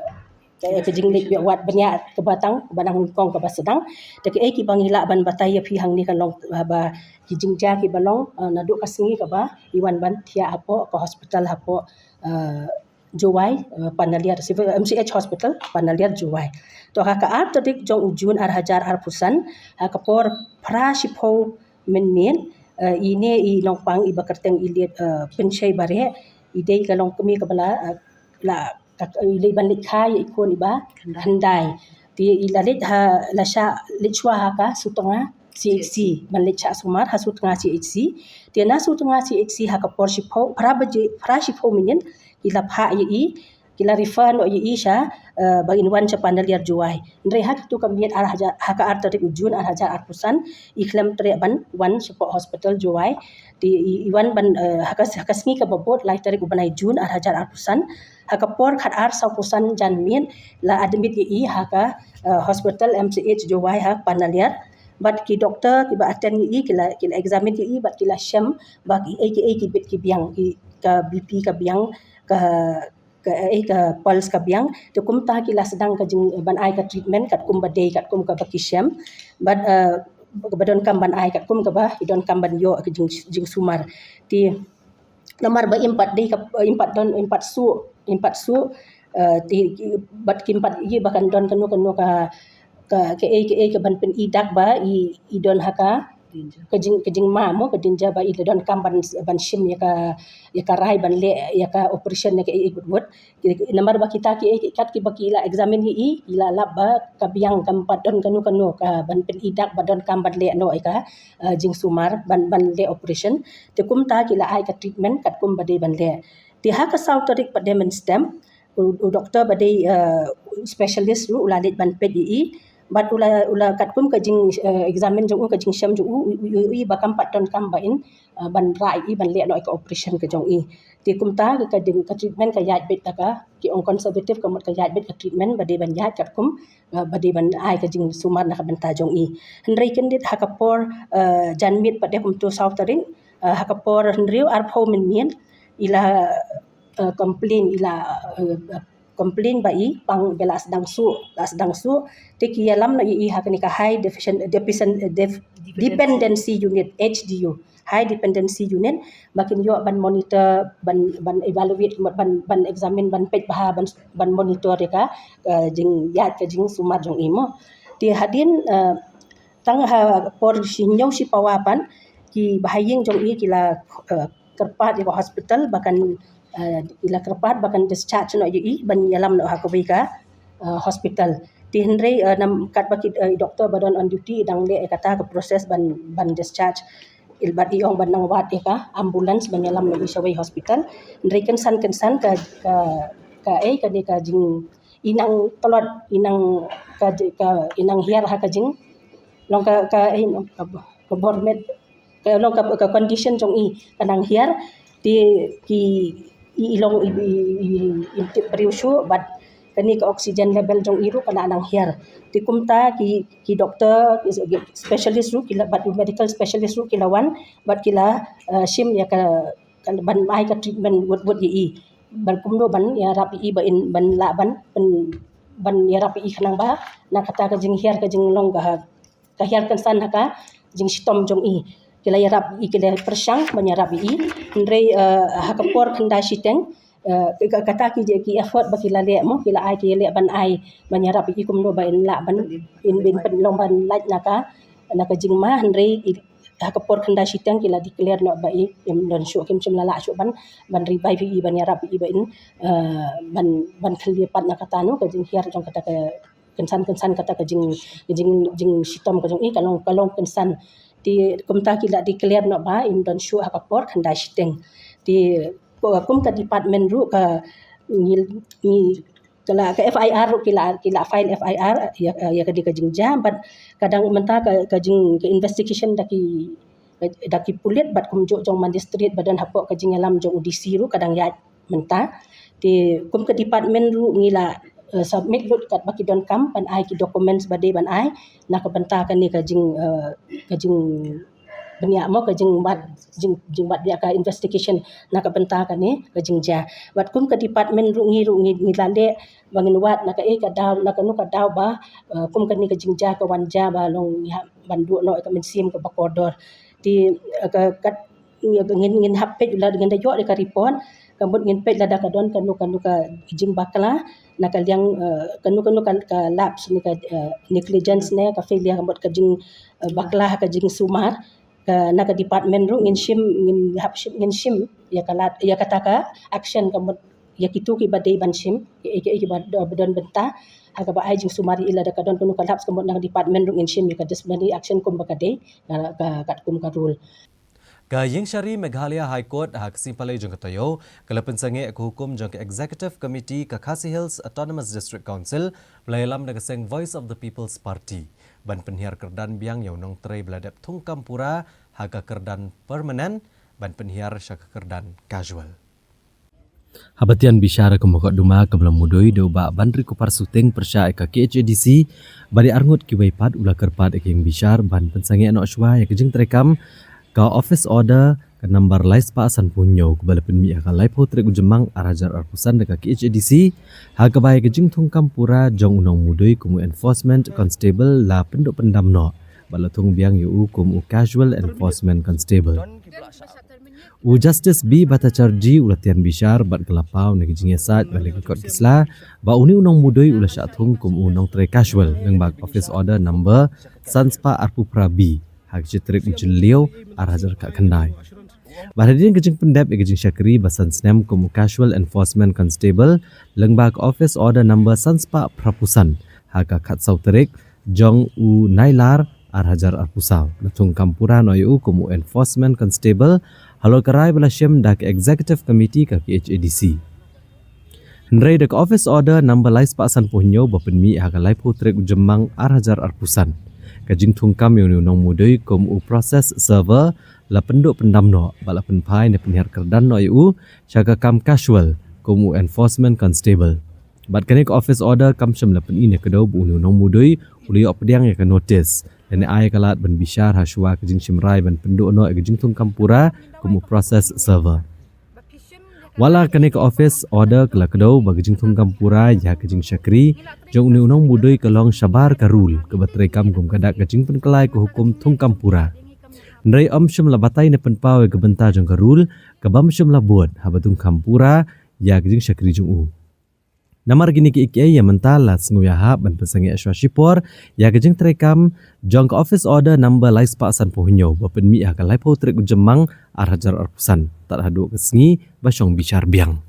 ka, ka jingleit wad bniah kaba tang, kaba dang nyngkong kaba sdang. Te kaei kiba ngi lah ban batai ïa phi hangne ka long, eh, ba ki jingjia kiba long, eh, naduh ka sngi kaba i wan ban thiah hapoh ka hospital hapoh, eh, Jowai, eh, Panaliar, Civil, M C H Hospital Panaliar Jowai. To ha ka ar tarik jong u June ar hajar arphew san, ha ka por phra shiphew mynmiet, eh, ine i nongpang iba kyrteng i Liet, eh, Pynshei Bareh, i dei ka longkmie kaba la, eh, la, ka, i leit ban leit kha ïa i khun iba khyndai. Te i la leit ha, la shah leit shuwa ha ka Sutnga C H C, ban leit shah sumar ha Sutnga C H C. Te na Sutnga C H C ha ka por shiphew, phra baje, phra shiphew mynit, ki la phah ïa i, ki la refer noh ïa i sha, eh, ba in wan sha Panaliar Jowai. Hynrei ha katu ka miet ar hajar, ha ka ar tarik u June ar hajar arphew san, i khlem treh ban wan shapoh hospital Jowai. Te i, i wan ban, eh, ha ka, ha ka sngi kaba bud, lai tarik u bnai June ar hajar arphew san, ha ka por khat ar sawphew san janmiet, la admit ïa i ha ka, eh, hospital M C H Jowai ha Panaliar. Bad ki doktor kiba attend ïa i ki la, ki la examine ïa i bad ki la shem ba kiei kiei ki bit ki biang, ki, ka B P ka biang, ka, kaei ka pulse ka biang. Te kumta ki la sdang ka jing, ban ai ka treatment katkum ba dei, katkum kaba ki shem. Bad, eh, ba donkam ban ai katkum kaba i donkam ban ïoh ka jing, jingsumar. Te namar ba im pat dei ka, im pat don, im pat suh, im pat suh, eh, te bad kim pat ïohi ba kan don kano kano ka, ka, kaei kaei ka ban pyni dak ba i, i don ha ka, ka jing, ka jingma mo, ka danger ba i la donkam ban, ban shim ïa ka, ïa ka rai ban leh ïa ka operation ïa kaei kaei wut wut. Namar ba kita kiei kiei kat kiba ki la examine ïa i, i la lap ba ka biang, kam pat don kano kano ka ban pyni dak ba donkam ban leh noh ïa ka, eh, jingsumar, ban, ban leh operation. Te kumta ki la ai ka treatment katkum ba dei ban leh. Te ha ka saw tarik pat de mynstep, u, u doktor ba dei, eh, specialist ruh u la leit ban peit ïa i. Bad u la, u la katkum ka jing, eh, examine jong u, ka jingshem jong u, u, u, u, u, ba kam pat donkam ba in, eh, ban rah ïa i ban leh noh ïa ka operation ka jong i. Te kumta ka, ka ding, ka treatment ka ïaid beit da ka, ki ong conservative, ka mut ka ïaid beit ka treatment ba dei ban ïaid katkum, eh, ba dei ban ai ka jingsumar na ka bynta jong i. Hynrei kyndit ha ka por, eh, janmiet pat de kumto saw tarik, eh, ha ka por hynriew arphew mynmiet, i la, eh, complain, i la, eh, complain ba i pang ba la sdang suh, la sdang suh. Te ki ïalam noh ïa i ha kane ka High Deficien-, Deficien-, Def-, Dependency Unit, H D U, High Dependency Unit, ba kin ïoh ban monitor, ban, ban evaluate, ban, ban examine, ban peit bha, ban, ban monitor ïa ka, eh, jingïaid ka jingsumar jong i mo. Te hadien, eh, tang ha por shi hynñiew shi pawa pat, kiba ha ïing jong i ki la, eh, kyrpad ïa ka hospital ba kan, eh, ki la kyrpad ba kan discharge noh ïa i ban ïalam noh ha kawei ka, eh, hospital. Te hynrei, eh, nam, katba ki, eh, doktor ba don on duty dang leh ïa kata ka process ban, ban discharge. I bad i ong ban nang wad ïa ka ambulance ban ïalam noh ïa i sha kawei hospital. Hynrei kynsan kynsan ka, ka, ka, eh, kane ka jing, i nang tlot, i nang ka, ka, i nang hiar ha ka jing, long ka, ka, eh, ka, ka bor met, ka long ka, ka condition jong i ka nang hiar, te ki, i, i long i, i, i, i tip briew shuh, bad kane ka oxygen level jong i ruh ka nang hiar. Te kumta ki, ki doctor, ki specialist ruh ki la, bad medical specialist ruh ki la wan, bad ki la, eh, shim ïa ka, ka ban ai ka treatment wut wut ïa i. Ban kumno ban ïarap ïa i ba in, ban lah ban, ban, ban ïarap ïa i khnang ba na kata ka jinghiar ka jinglong ka ha, ka hiar kynsan ha ka jingshitom jong i. Ki la ïarap ïa i, ki la pyrshang ban ïarap ïa i. Hynrei, eh, ha ka por khyndai shiteng, eh, ka, kata ki, ki effort ba ki la leh mo, ki la ai, ki leh ban ai ban ïarap ïa i kumno ba in lah ban, in, in pynlong ban lait na ka, na ka jingma. Hynrei i, ha ka por khyndai shiteng ki la declare noh ba i im don shuh, kim shym la lah shuh ban, ban revive ïa i, ban ïarap ïa i ba in, eh, ban, ban khlieh pat na kata, no, ka jinghiar jong kata ka kynsan, kynsan kata ka jing, jing, jingshitom ka jong i ka long, ka long kynsan. Te kumta ki la declare noh ba im don shuh ha ka por khyndai shiteng. Te kum ka department ruh ka ngi, ngi, ka la, ka F I R ruh ki la, ki la file F I R ïa, ïa ka dei ka jingjia, bad ka dang mynta ka, ka jing, ka investigation da ki, da ki pulit bad kumjuh jong magistrate ba don hapoh ka jingïalam jong u D C ruh ka dang ïaid mynta. Te kum ka department ruh ngi la, eh, submit lut katba ki donkam ban ai ki documents ba dei ban ai na ka bynta kane ka jing, eh, ka jing bniah mo, ka jingwad, jing, jingwad ïa ka investigation na ka bynta kane ka jingjia. Bad kum ka department ruh ngi ruh ngi, ngi la leh ba ngin wad na kaei ka daw, na kano ka daw ba, eh, kum kane ka jingjia ka wan jia ba long ïa ban duh noh ïa ka mynsiem kaba kordor. Te, eh, ka, kat, ngin, ngin hap peit lada ngin da ïoh ïa ka report, ka mut ngin peit lada ka don kano, kano ka jingbakla na ka liang, eh, kano, kano ka, ka lapse ne ka, eh, negligence ne ka failure, ka mut ka jing, eh, bakla ha ka jingsumar. Ka, na ka department ruh ngin shim, ngin hap shim, ngin shim ïa ka lad, ïa kata ka action, ka mut ïa kito kiba dei ban shim, ïa, ïa, ïa kiba do-, ba don bynta ha kaba ai jingsumar ïa i. Lada ka don kano ka lapse, ka mut na ka department ruh ngin shim ïa ka disciplinary action kumba ka dei, ka, ka, katkum ka rule. Ka Ïingshari Meghalaya High Court ha ka sngi Palei jong ka taïew ka la pynsangeh ka hukum jong ka Executive Committee ka Khasi Hills Autonomous District Council ba la ïalam da ka seng Voice of the People's Party ban pynhiar kyrdan biang ïa u nongtrei ba la dep thungkam pura ha ka kyrdan permanent ban pynhiar sha ka kyrdan casual. Haba tian bishar ka mokok duma kaba la mudui da u Bah Banrikupar Suting pyrshah ïa ka K H A D C, ba dei arngut kiwei pat, u la kyrpad ïa ka ïingbishar ban pynsangeh noh shuwa ïa ka jingtreikam ka office order ka number lai spah sanphew hynñiew kaba la pynmih ha ka laiphew tarik u Jymmang ar hajar arphew san da ka K H A D C, ha kaba ïa ka jingthungkam pura jong u nongmudui kum u enforcement constable la pynduh pyndam noh bad la thung biang ïa u kum u casual enforcement constable. U Justice B Bhattacharjee u la tian bishar bad ka la paw na ki jingïasaid bad na ki kot ki sla ba une u nongmudui u la shah thung kum u nongtrei casual lyngba ka office order number san spah arphew phra B ha ka shi tarik u Jylliew ar hajar khatkhyndai. Bad hadien ka jingpyndep ïa ka jingshakri ba san snem kum u casual enforcement constable lyngba ka office order number san spah phraphew san ha ka khatsaw tarik jong u Nailar ar hajar arphew saw, la thungkam pura noh ïa u kum u enforcement constable halor ka rai ba la shim da ka Executive Committee ka K H A D C. Hynrei da ka office order number lai spah sanphew hynñiew ba pynmih ha ka laiphew tarik u Jymmang ar hajar arphew san, ka jingthungkam ïa une u nongmudui kum u process server la pynduh pyndam noh bad la pynphai ne pynhiar kyrdan noh ïa u sha ka kam casual kum u enforcement constable. Bad kane ka office order kam shym la pyni ne kdew ba une u nongmudui u la ïoh pdiang ïa ka notice lane ai ïa ka lad ban bishar ha shuwa ka jingshim rai ban pynduh noh ïa ka jingthungkam pura kum u process server. Wat la kane ka office order ka la kdew ba ka jingthungkam pura ïa ka jingshakri jong une u nongmudui ka long shabar ka rule kaba treikam kum ka dak ka jingpynkylla ïa ka hukum thungkam pura. Hynrei ym shym la batai ne pynpaw ïa ka bynta jong ka rule ka bym shym la bud haba thungkam pura ïa ka jingshakri jong u. Namar kine kiei kiei, ïa mynta la sngewïahap ban pynsangeh shuwa shipor ïa ka jingtreikam jong ka office order number lai spah sanphew hynñiew ba pynmih ha ka laiphew tarik u Jymmang ar hajar arphew san tad haduh ka sngi ba shong bishar biang.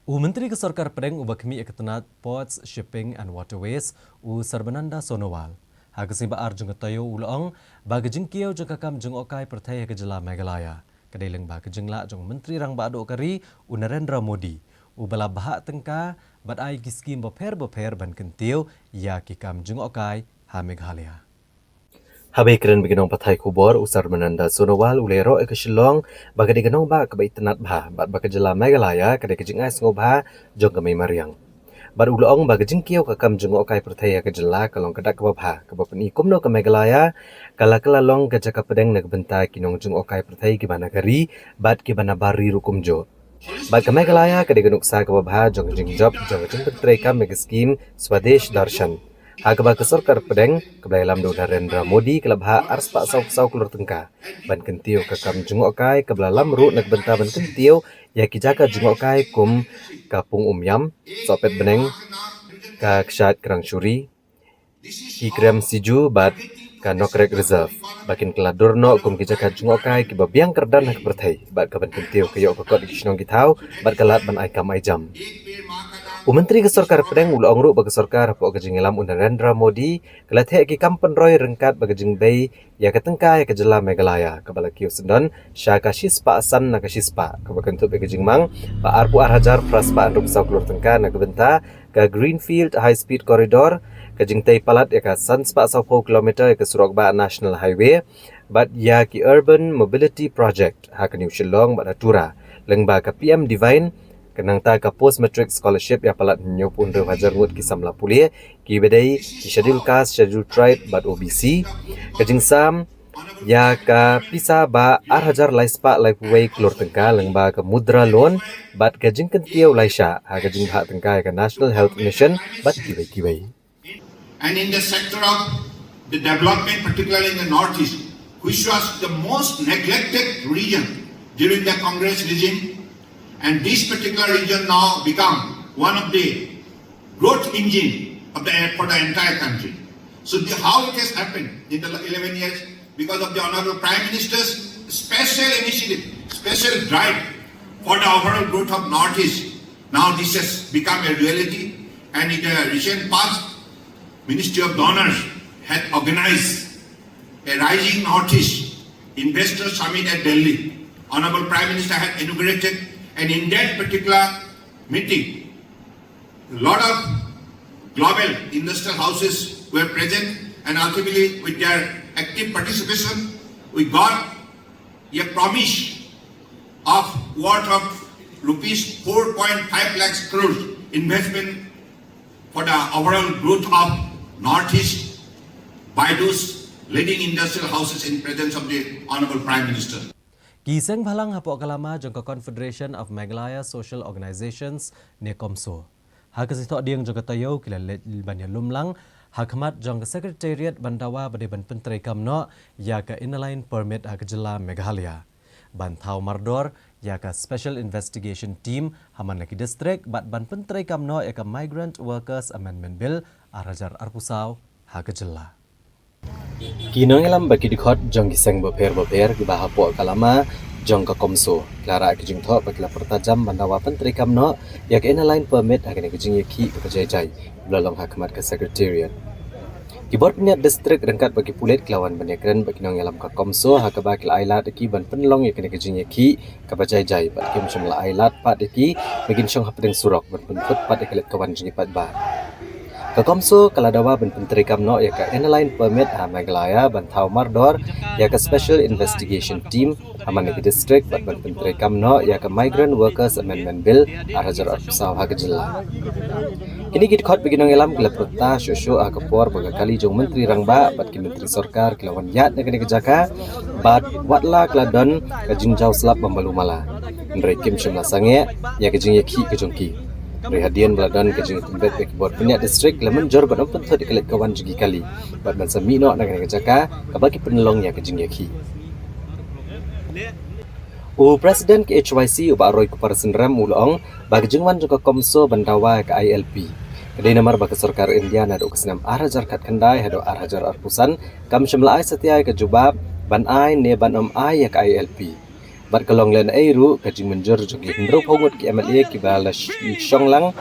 U Myntri ka Sorkar Pdeng uba khmih ïa ka tnat Ports, Shipping and Waterways, u Sarbananda Sonowal, ha ka sngi ba ar jong ka taïew u la ong ba ka jingkiew jong ka kam jngohkai pyrthei ha ka jylla Meghalaya ka dei lyngba ka jinglah jong u Myntri Rangbah Duh ka ri u Narendra Modi, u ba la bhah tyngka bad ai ki skim bapher bapher ban kyntiew ïa ki kam jngohkai ha Meghalaya. Haba ïakren bad ki nongpathai khubor, u Sarbananda Sonowal u la ïaroh ïa ka Shillong ba ka dei ka nongbah kaba itynnad bha bad ba ka jylla Meghalaya ka dei ka jingai sngewbha jong ka mei mariang. Bad u la ong ba ka jingkiew ka kam jngohkai pyrthei ha ka jylla ka long ka dak kaba bha kaba pyni kumno ka Meghalaya ka la kylla long ka jaka pdeng na ka bynta ki nongjngohkai pyrthei kiba na ka ri bad kiba na bar ri ruh kumjuh. Bad ka Meghalaya ka dei ka nuksa kaba bha jong ka jingjop jong ka jingpyntreikam ïa ka skim Swadesh Darshan, ha kaba ka sorkar pdeng kaba la ïalam da u Narendra Modi ka la bhah arspah saw saw klur tyngka ban kyntiew ka kam jngohkai kaba la lam ruh na ka bynta ban kyntiew ïa ki jaka jngohkai kum ka Pung Umiam, Sohpet Bneng, ka Kshaid Krangshuri, ki Krem Siju bad ka Nokrek Reserve, ba kin kylla dur noh kum ki jaka jngohkai kiba biang kyrdan ha ka pyrthei bad ka ban kyntiew ka ïoh ka kot ïa ki shnong ki thaw bad ka lad ban ai kam ai jam. U Myntri ka sorkar pdeng u la ong ruh ba ka sorkar hapoh ka jingïalam u Narendra Modi ka la theh ki kam pynroi ryngkat bad ka jingbei ïa ka tyngka ïa ka jylla Meghalaya kaba la kiew syndon sha ka shispah san na ka shispah, kaba kynthup ïa ka jingmang ba arphew ar hajar phra spah hynriewphew saw klur tyngka na ka bynta ka Greenfield High Speed Corridor, ka jingtei palat ïa ka san spah sawphew kilometer ïa ka surok bah National Highway, bad ïa ki Urban Mobility Project ha ka New Shillong bad ha Tura, lyngba ka P M Divine, ka nangta ka Post Matric Scholarship ïa palat hynñiewphew hynriew hajar ngut ki samla pule kiba dei ki Schedule Caste, Schedule Tribe bad O B C, ka jingsam ïa ka pisa ba ar hajar lai spah laiphew wei klur tyngka lyngba ka Mudra Loan bad ka jingkyntiew lai shah ha ka jingbhah tyngka ïa ka National Health Mission bad kiwei kiwei. And in the sector of the development, particularly in the Northeast, which was the most neglected region during the Congress regime, and this particular region now become one of the growth engine of the, for the entire country. So the, how it has happened in the eleven years? Because of the Honorable Prime Minister's special initiative, special drive for the overall growth of Northeast. Now this has become a reality, and in the recent past, Ministry of Donors had organized a Rising Northeast Investor Summit at Delhi. Honorable Prime Minister had inaugurated, and in that particular meeting, a lot of global industrial houses were present, and ultimately, with their active participation, we got a promise of worth of rupees four point five lakhs crores investment for the overall growth of Northeast by those leading industrial houses in presence of the Honorable Prime Minister. Ki seng bhalang hapoh ka lama jong ka Confederation of Meghalaya Social Organizations ne COMSO, ha ka sngi Thohdieng jong ka taïew ki la leit ban ïalum lang ha khmat jong ka Secretariat ban dawa ba dei ban pyntreikam noh ïa ka Inner Line Permit ha ka jylla Meghalaya, ban thaw mardor ïa ka Special Investigation Team ha man la ki district bad ban pyntreikam noh ïa ka Migrant Workers Amendment Bill ar hajar arphew saw ha ka jylla. Ki nongïalam bad ki dkhot jong ki seng bapher bapher kiba hapoh ka lama jong ka COMSO ki la rah ki jingthoh bad ki la pyrta jam ban dawa pyntreikam noh ïa ka Inner Line Permit ha kane ka jingïakhih kaba jai jai ba la long ha khmat ka Secretariat. Ki bor pynïaid district ryngkat bad ki pulit ki la wan ban ïakren bad ki nongïalam ka COMSO ha kaba ki la ai lad ïa ki ban pynlong ïa kane ka jingïakhih kaba jai jai bad kim shym la ai lad pat ïa ki ba kin shong hapdeng surok ban pynphut pat ïa ka leit ka wan jong ki paidbah. Ka COMSO ka la dawa ban pyntreikam noh ïa ka Inner Line Permit ha Meghalaya ban thaw mardor ïa ka Special Investigation Team ha man la ki district bad ban pyntreikam noh ïa ka Migrant Workers Amendment Bill ar hajar arphew saw ha ka jylla. Kine ki dkhot bad ki nongïalam ki la pyrta shuh shuh ha ka por ba ka kali jong Myntri Rangbah bad ki Myntri Sorkar ki la wan ïaid na kane ka jaka bad wat la ka la don ka jingjaw slap bymbalu mala, hynrei kim shym la sangeh ïa ka jingïakhih ka jong ki. Hynrei hadien ba la don ka jingïatynbeit bad ki bor pynïaid district, la mynjur ban ym pynthut ïa ka leit ka wan jong ki kali bad ban sa mih noh na kane ka jaka kaba ki pynlong ïa ka jingïakhih. U President ka H Y C u Bah Roy Cooper Synrem u la ong ba ka jingwan jong ka COMSO ban dawa ïa ka I L P ka dei namar ba ka sorkar India naduh ka snem ar hajar khatkhyndai haduh ar hajar arphew san kam shym la ai satia ïa ka jubab ban ai ne ban ym ai ïa ka I L P. Bad ka long lehnohei ruh ka jingmynjur jong ki hynriewphew ngut ki M L A kiba la sh-, shong lang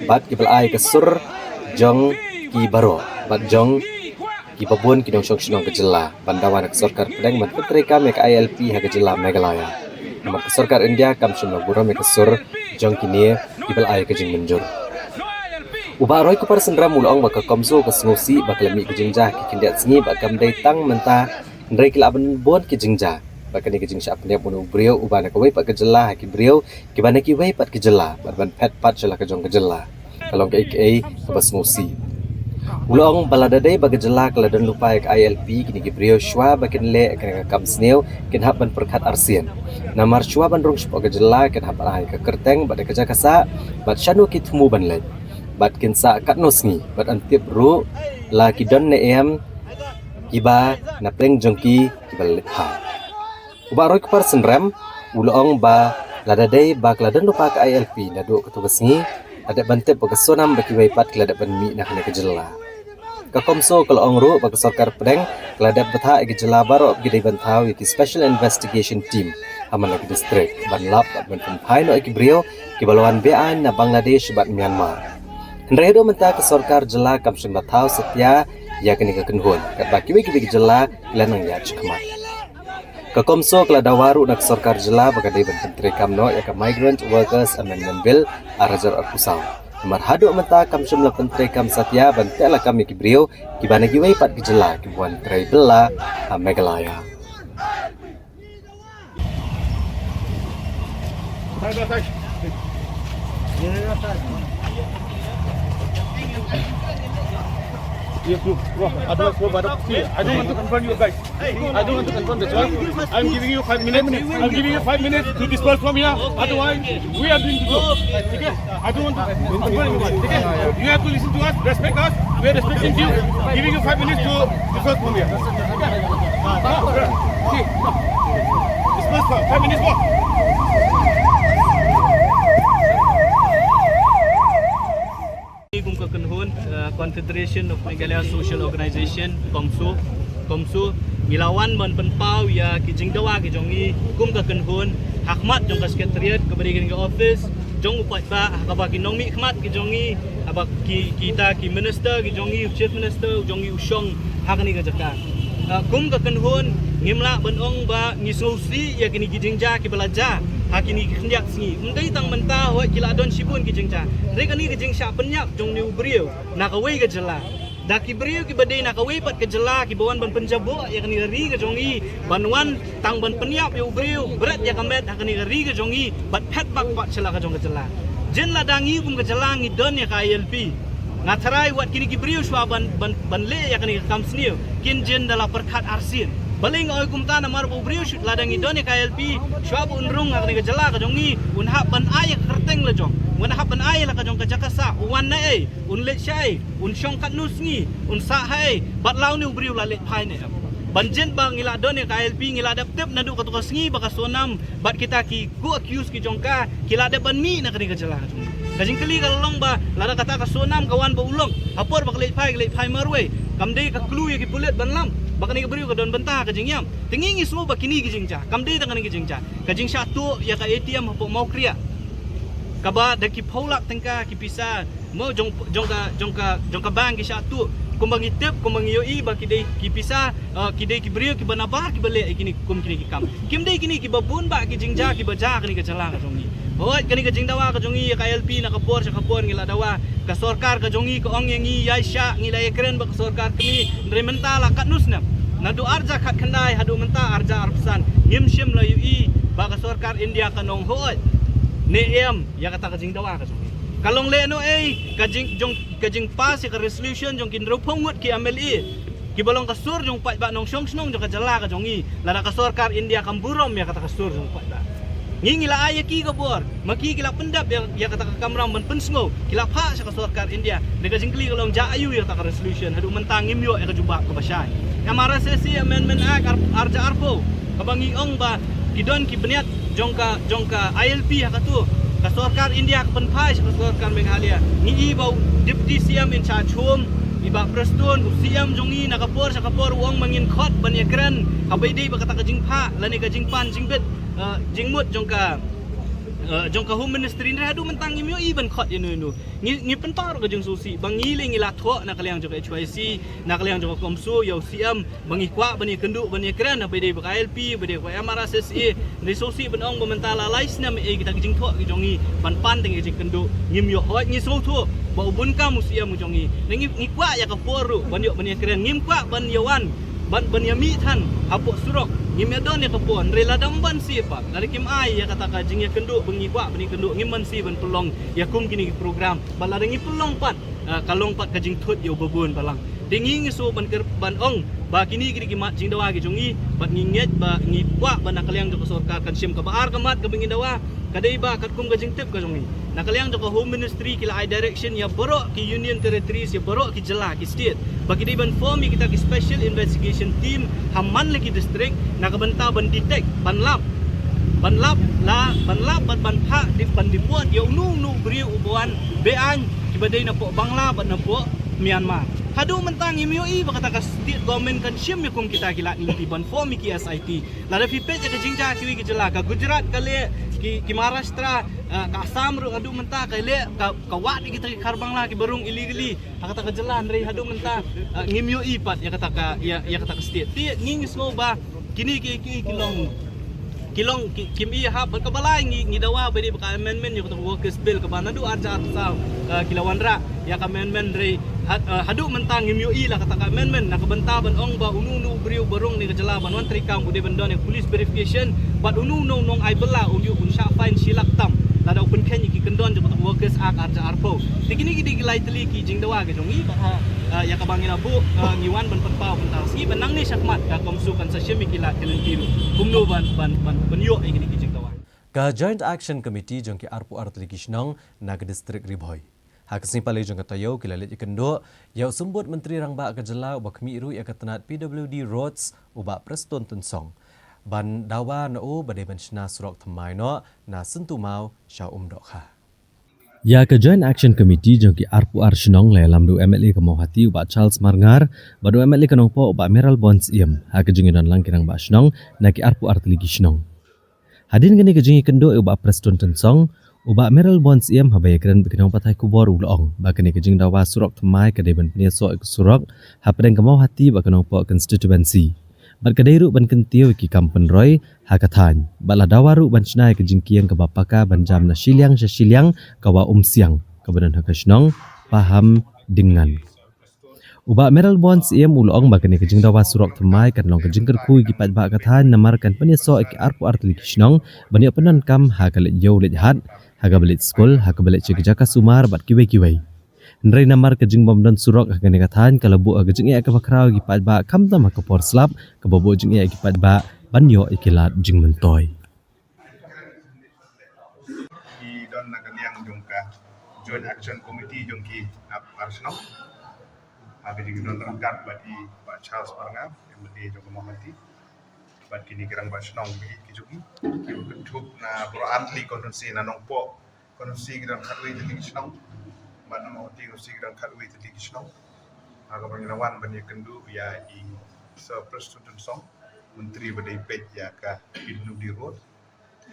bad kiba la ai ka sur jong ki baroh bad jong kiba bun ki nongshong shnong ka jylla ban dawa na ka sorkar pdeng ban pyntreikam ïa ka I L P ha ka jylla Meghalaya. Namar ka sorkar India kam shym la burom ïa ka sur jong kine kiba la ai ka jingmynjur. U Bah Roy Kupar Synrem u la ong ba ka CoMSO ka sngewsih ba ka la mih ka jingjia ha ki khyndiat sngi bad kam dei tang mynta, hynrei ki la ban bun ki jingjia. Bad kane ka jingshah pynïap u briew uba na kawei pat ka jylla ha ki briew kiba na kiwei pat ki jylla bad ban phet pat sha la ka jong ka jylla, ka long kaei kaei kaba sngewsih. U la ong ba lada dei ba ka jylla ka la don lypa ïa ka I L P, kine ki briew shuwa ba kin leh kane ka kam sniew kin hap ban pyrkhat arsien. Namar shuwa ban rung shapoh ka jylla kin hap ban ai ka kyrteng bad ka jaka sah bad shano ki thmu ban leit, bad kin sah katno sngi, bad yn tip ruh la ki don ne em kiba na pdeng jong ki kiba la leit phai. U Bah Roy Kupar Synrem u la ong ba lada dei ba ka la don lypa ka I L P naduh kato ka sngi, la dep ban tip ba ka Sonam bad kiwei pat ki la dep ban mih na kane ka jylla. Ka CoMSO ka la ong ruh ba ka sorkar pdeng ka la dep bthah ïa ka jylla baroh ba ki dei ban thaw ïa ki Special Investigation Team ha man la ki district ban lap bad ban pynphai noh ïa ki briew kiba la wan be-aiñ na Bangladesh bad Myanmar. Hynrei haduh mynta ka sorkar jylla kam shym la thaw satia ïa kane ka kynhun, katba kiwei kiwei ki jylla ki la nang ïaid shakhmat. Ka CoMSO ka la dawa ruh na ka sorkar jylla ba ka dei ban pyntreikam noh ïa ka Migrant Workers Amendment Bill ar hajar arphew saw. Namar haduh mynta kam shym la pyntreikam satia ban teh lakam ïa ki briew kiba na kiwei pat ki jylla kiba wan trei bylla ha Meghalaya. Yes, look, look, I don't want to go, but see, I don't want to confront you guys. I don't want to confront, that's why I'm giving you five minutes. I'm giving you five minutes to disperse from here. Otherwise, we are going to go. Okay? I don't want to confront anyone. Okay? You have to listen to us, respect us. We are respecting you. Giving you five minutes to disperse from here. Okay? Disperse, five minutes more. Kum ka kynhun, uh, Confederation of Meghalaya Social Organization, CoMSO, CoMSO, ngi la wan ban pynpaw ïa ki jingdawa ki jong ngi kum ka kynhun ha khmat jong ka Secretariat kaba dei ka office jong u paidbah, ha kaba ki nongmihkhmat ki jong ngi, ha ba ki, kita ki minister ki jong ngi, u Chief Minister u jong ngi u shong ha kane ka jaka. Ah, kum ka kynhun ngim lah ban ong ba ngi sngewsih ïa kine ki jingjia kiba la jia ha kine ki khyndiat sngi. Ym dei tang mynta, hooid ki la don shibun ki jingjia. Hynrei kane ka jingshah pynïap jong une u briew na kawei ka jylla, da ki briew kiba dei na kawei pat ka jylla kiba wan ban pynjaboh ïa kane ka ri ka jong ngi, ban wan tang ban pynïap ïa u briew, bret ïa ka met ha kane ka ri ka jong ngi bad phet bak pat sha la ka jong ka jylla. Jin lada ngi kum ka jylla ngi don ïa ka I L P, nga tharai wat kine ki briew shuwa ban, ban, ban leh ïa kane ka kam sniew kin jin da la pyrkhat arsien. Balei nga ong kumta? Namar ba u briew shu-, lada ngi don ïa ka I L P, shuwa ba un rung ha kane ka jylla ka jong ngi, un hap ban ai ïa ka kyrteng la jong, un hap ban ai la ka jong ka jaka sah, u wan na ei, un leit shaei, un shong katno sngi, un sah haei, bad la une u briew la leit phai ne em. Ban jin ba ngi la don ïa ka I L P, ngi la dep tip naduh kato ka sngi ba ka Sonam bad kita ki co-accused ki jong ka ki la dep ban mih na kane ka jylla ka jong ngi. Ka jingkylli ka la long ba lada kata ka Sonam ka wan ba u long, ha por ba ka leit phai, ka leit phai marwei, kam dei ka clue ïa ki pulit ban lam ba kane ka briew ka don bynta ha ka jingïam? Te ngi ngi sngew ba kine ki jingjia kam dei tang kane ki jingjia. Ka jingshah tuh ïa ka A T M hapoh Mawkriah, kaba da ki phew lak tyngka ki pisa mo jong, jong ka, jong ka, jong ka bank ki shah tuh. Kumba ngi tip, kumba ngi ïohi ba ki dei ki pisa, eh, ki dei ki briew kiba nabar kiba leh ïa kine, kum kine ki kam. Kim dei kine kiba bun bah ki jingjia kiba jia ha kane ka jylla ka jong ngi. Hooid, kane ka jingdawa ka jong ngi ïa ka I L P na ka por sha ka por ngi la dawa. Ka sorkar ka jong ngi ka ong ïa ngi ïai shah, ngi la ïakren bad ka sorkar kmie. Hynrei mynta la katno snem? Naduh arhajar khatkhyndai haduh mynta arhajar arphew san, ngim shym la ïohi ba ka sorkar India kan ong hooid ne em ïa kata ka jingdawa ka jong ngi. Ka long lehnohei ka jing, jong, ka jingpass ïa ka resolution jong ki hynriewphew ngut ki M L A kiba long ka sur jong u paidbah nongshong shnong jong ka jylla ka jong ngi, lada ka sorkar India kam burom ïa kata ka sur jong u paidbah? Ngi ngi la ai ïa ki ka bor, ma ki ki la pyndep ïa, ïa kata ka kamram ban pynsngew, ki la phah sha ka sorkar India. Te ka jingkylli ka long, jia aiu ïa kata ka resolution? Haduh mynta ngim ïoh ïa ka jubab kaba shai. M R S S A Amendment Act ar, arhajar arphew, kaba ngi ong ba ki don ki bniat jong ka, jong ka I L P ha kato, ka sorkar India ka pynphai sha ka sorkar Meghalaya. Ngi i ba u Deputy C M in charge home, i Bah Prestone, u C M jong ngi na ka por sha ka por u ong ba ngin khot ban ïakren haba ïadei bad kata ka jingphah lane ka jingpan jingbit, eh, jingmut jong ka eh, jong ka Home Ministry, hynrei haduh mynta ngim ïohi ban khot ïano ïano. Ngi, ngi pynpaw ka jingsngewsih ba ngi lei ngi la thoh na ka liang jong ka H Y C, na ka liang jong ka CoMSO ïa u C M, ba ngi kwah ban ïakynduh ban ïakren, ba dei ba ka I L P, ba dei ba ka M R S S A. Ngi sngewsih ban ong ba mynta la lai snem eh kita ki jingthoh ki jong ngi ban pan teng ki jingkynduh, ngim ïoh. Hooid, ngi sngewthuh ba u bun kam u C M u jong ngi. Ngi, ngi kwah ïa ka por ruh ban ïoh ban ïakren, ngim kwah ban ïa wan ban, ban ïa mih than hapoh surok. Ngim ïa don ïa ka por, hynrei lada ym ban siew pat, lada kim ai ïa kata ka jingïakynduh ba ngi kwah ban ïakynduh, ngim ban siew ban pynlong ïa kum kine ki program. Bad lada ngi pynlong pat, eh, ka long pat ka jingthut ïa u babun balang. Te ngi, ngi shu ban ker, ban ong ba kine ki dei ki mat jingdawa ki jong ngi, bad ngi ngeit ba ngi kwah ba na ka liang jong ka sorkar kan shim. Kaba ar ka mat kaba ngin dawa ka dei ba katkum ka jingtip ka jong ngi, na ka liang jong ka Home Ministry ki la ai direction ïa baroh ki Union Territories, ïa baroh ki jylla, ki state, ba ki dei ban form ïa kita ki Special Investigation Team ha man la ki district, na ka bynta ban detect, ban lap, ban lap la, ban lap bad ban phah, dei ban deport ïa uno uno u briew uba wan be-aiñ, kiba dei napoh Bangla bad napoh Myanmar. Haduh mynta ngim ïohi ba kata ka state government kan shim ïa kum kita ki lad ki lynti ban form ïa ki S I T. Lada phi peit ïa ka jingjia kiwei ki jylla, ka Gujarat ka leh, ki, ki Maharashtra, eh, ka Assam ruh haduh mynta ka leh, ka, ka wad ïa kita ki khar Bangla kiba rung illegally ha kata ka jylla, hynrei haduh mynta, eh, ngim ïohi pat ïa kata ka, ïa, ïa kata ka state. Te ngi, ngi sngew ba kine ki, ki, ki long, ki long, ki, kim ïahap. Bad kaba lai, ngi, ngi dawa ba dei ba ka amendment ïa kata ka Workers Bill kaba naduh arhajar arphew saw, eh, ki la wanrah ïa ka amendment, hynrei had-, eh, haduh mynta ngim ïohi la kata ka amendment, na ka bynta ban ong ba uno uno u briew ba rung ne ka jylla ban wan treikam u dei ban don ïa ka police verification, bad uno uno u nongai bylla un ïoh, un shah fine shi lak tam lada u pynkheiñ ïa ki kyndon jong ka Workers Act arhajar arphew. Te kine ki dei ki lai tylli ki jingdawa ki jong ngi, bad ha, eh, ïa kaba ngi la buh, eh, ngi wan ban pynpaw mynta ka sngi ba nangne shakhmat ka CoMSO kan sa shim ïa ki lad ki lynti ruh kumno ban, ban, ban, ban ïoh ïa kine ki jingdawa. Ka Joint Action Committee jong ki arphew ar tylli ki shnong na ka district Ri Bhoi, ha ka sngi Palei jong ka taïew, ki la leit ïakynduh ïa u Symbud Myntri Rangbah ka jylla uba khmih ruh ïa ka tnat P W D Roads, u Bah Prestone Tynsong, ban dawa na u ba dei ban shna surok thymmai noh na Syntu Maw sha Umdohkha. Ïa ka Joint Action Committee jong ki arphew ar shnong la ïalam da u M L A ka Mawhati u Bah Charles Marngar bad u M L A ka Nongpoh u Bah Mayralborn Syiem ha ka jingïadon lang ki rangbah shnong na ki arphew ar tylli ki shnong. Hadien kane ka jingïakynduh ïa u Bah Prestone Tynsong, u Bah Mayralborn Syiem haba ïakren bad ki nongpathai khubor u la ong ba kane ka jingdawa surok thymmai ka dei ban pynïasoh ïa ka surok hapdeng ka Mawhati bad ka Nongpoh constituency. Bad ka dei ruh ban kyntiew ïa ki kam pynroi ha ka thaiñ. Bad la dawa ruh ban shna ïa ka jingkieng kaba paka ban jam na shiliang sha shiliang, ka Wah Umsiang, kaba don ha ka shnong Paham Dingnan. U Bah Mayralborn Syiem u la ong ba kane ka jingdawa surok thymmai kan long ka jingkyrkhu ïa ki paidbah ka thaiñ namar kan pynïasoh ïa ki arphew ar tylli ki shnong ban ïoh pyndonkam ha ka leit ïew leit hat, ha kaba leit skul, ha kaba leit sha ki jaka sumar bad kiwei kiwei. Hynrei namar ka jingbym don surok ha kane ka thaiñ ka la buh ha ka jingeh kaba khraw ïa ki paidbah, khamtam ha ka por slap, kaba buh jingeh ïa ki paidbah ban ïoh ïa ki lad jingmyntoi. Ki don na ka liang jong ka Joint Action Committee jong ki arphew ar shnong, ha ka jingdon ryngkat bad i Bah Charles Marngar, M L A jong ka Mawhati, bad kine ki rangbah shnong ki, ki jong ki, ki kynthup na baroh ar tylli ki constituency. Na Nongpoh constituency ki don khatwei tylli ki shnong, bad na Mawhati constituency ki don khatwei tylli ki shnong. Ha kaba ngi la wan ban ïakynduh ïa i Sir Prestone Tynsong, Myntri ba dei peit ïa ka P W D Road,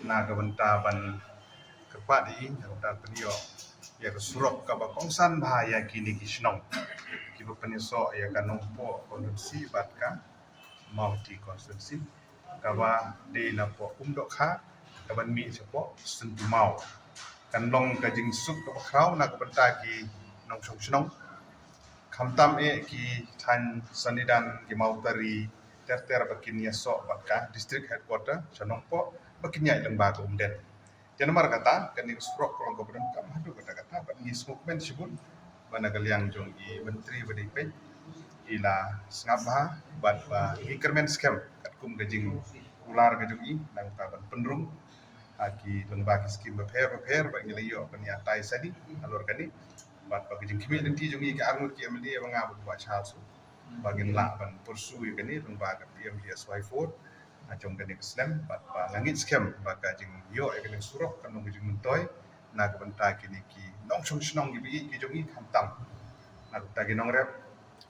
na ka bynta ban kyrpad ïa i na ka bynta pynïoh ïa ka surok kaba kongsan bha ïa kine ki shnong kiba pynïasoh ïa ka Nongpoh constituency bad ka Mawhati constituency, kaba dei napoh Umdohkha kaban mih shapoh Syntu Maw. Kan long ka jingsuk kaba khraw na ka bynta ki nongshong shnong, khamtam eh ki thaiñ Sanidan, ki Mawtari ter ter ba kin ïasoh bad ka district headquarter sha Nongpoh ba kin ïaid lyngba ka Umden. Te namar kata kane ka surok ka long kaba donkam haduh katta katta, bad ngi sngewkmen shibun ba na ka liang jong i Myntri ba dei peit i la sngap bha, bad ba ngi kyrmen skhem katkum ka jingkular ka jong i nangta ban pynrung ha ki lyngba ki skim bapher bapher ba ngi la ïoh ban ïatai sani halor kane. Bad ba ka jingkhmih lynti jong i ki arngut ki M L A ba nga bad u Bah Charles, ba ngin lah ban pursue ïa kane lyngba ka P M G S Y four ha jong kane ka snem, bad ba nga ngeit skhem ba ka jingïoh ïa kane ka surok kan long ka jingmyntoi na ka bynta kine ki nongshong shnong kiba ïeit ki jong i, khamtam na ka bynta ki nongrep,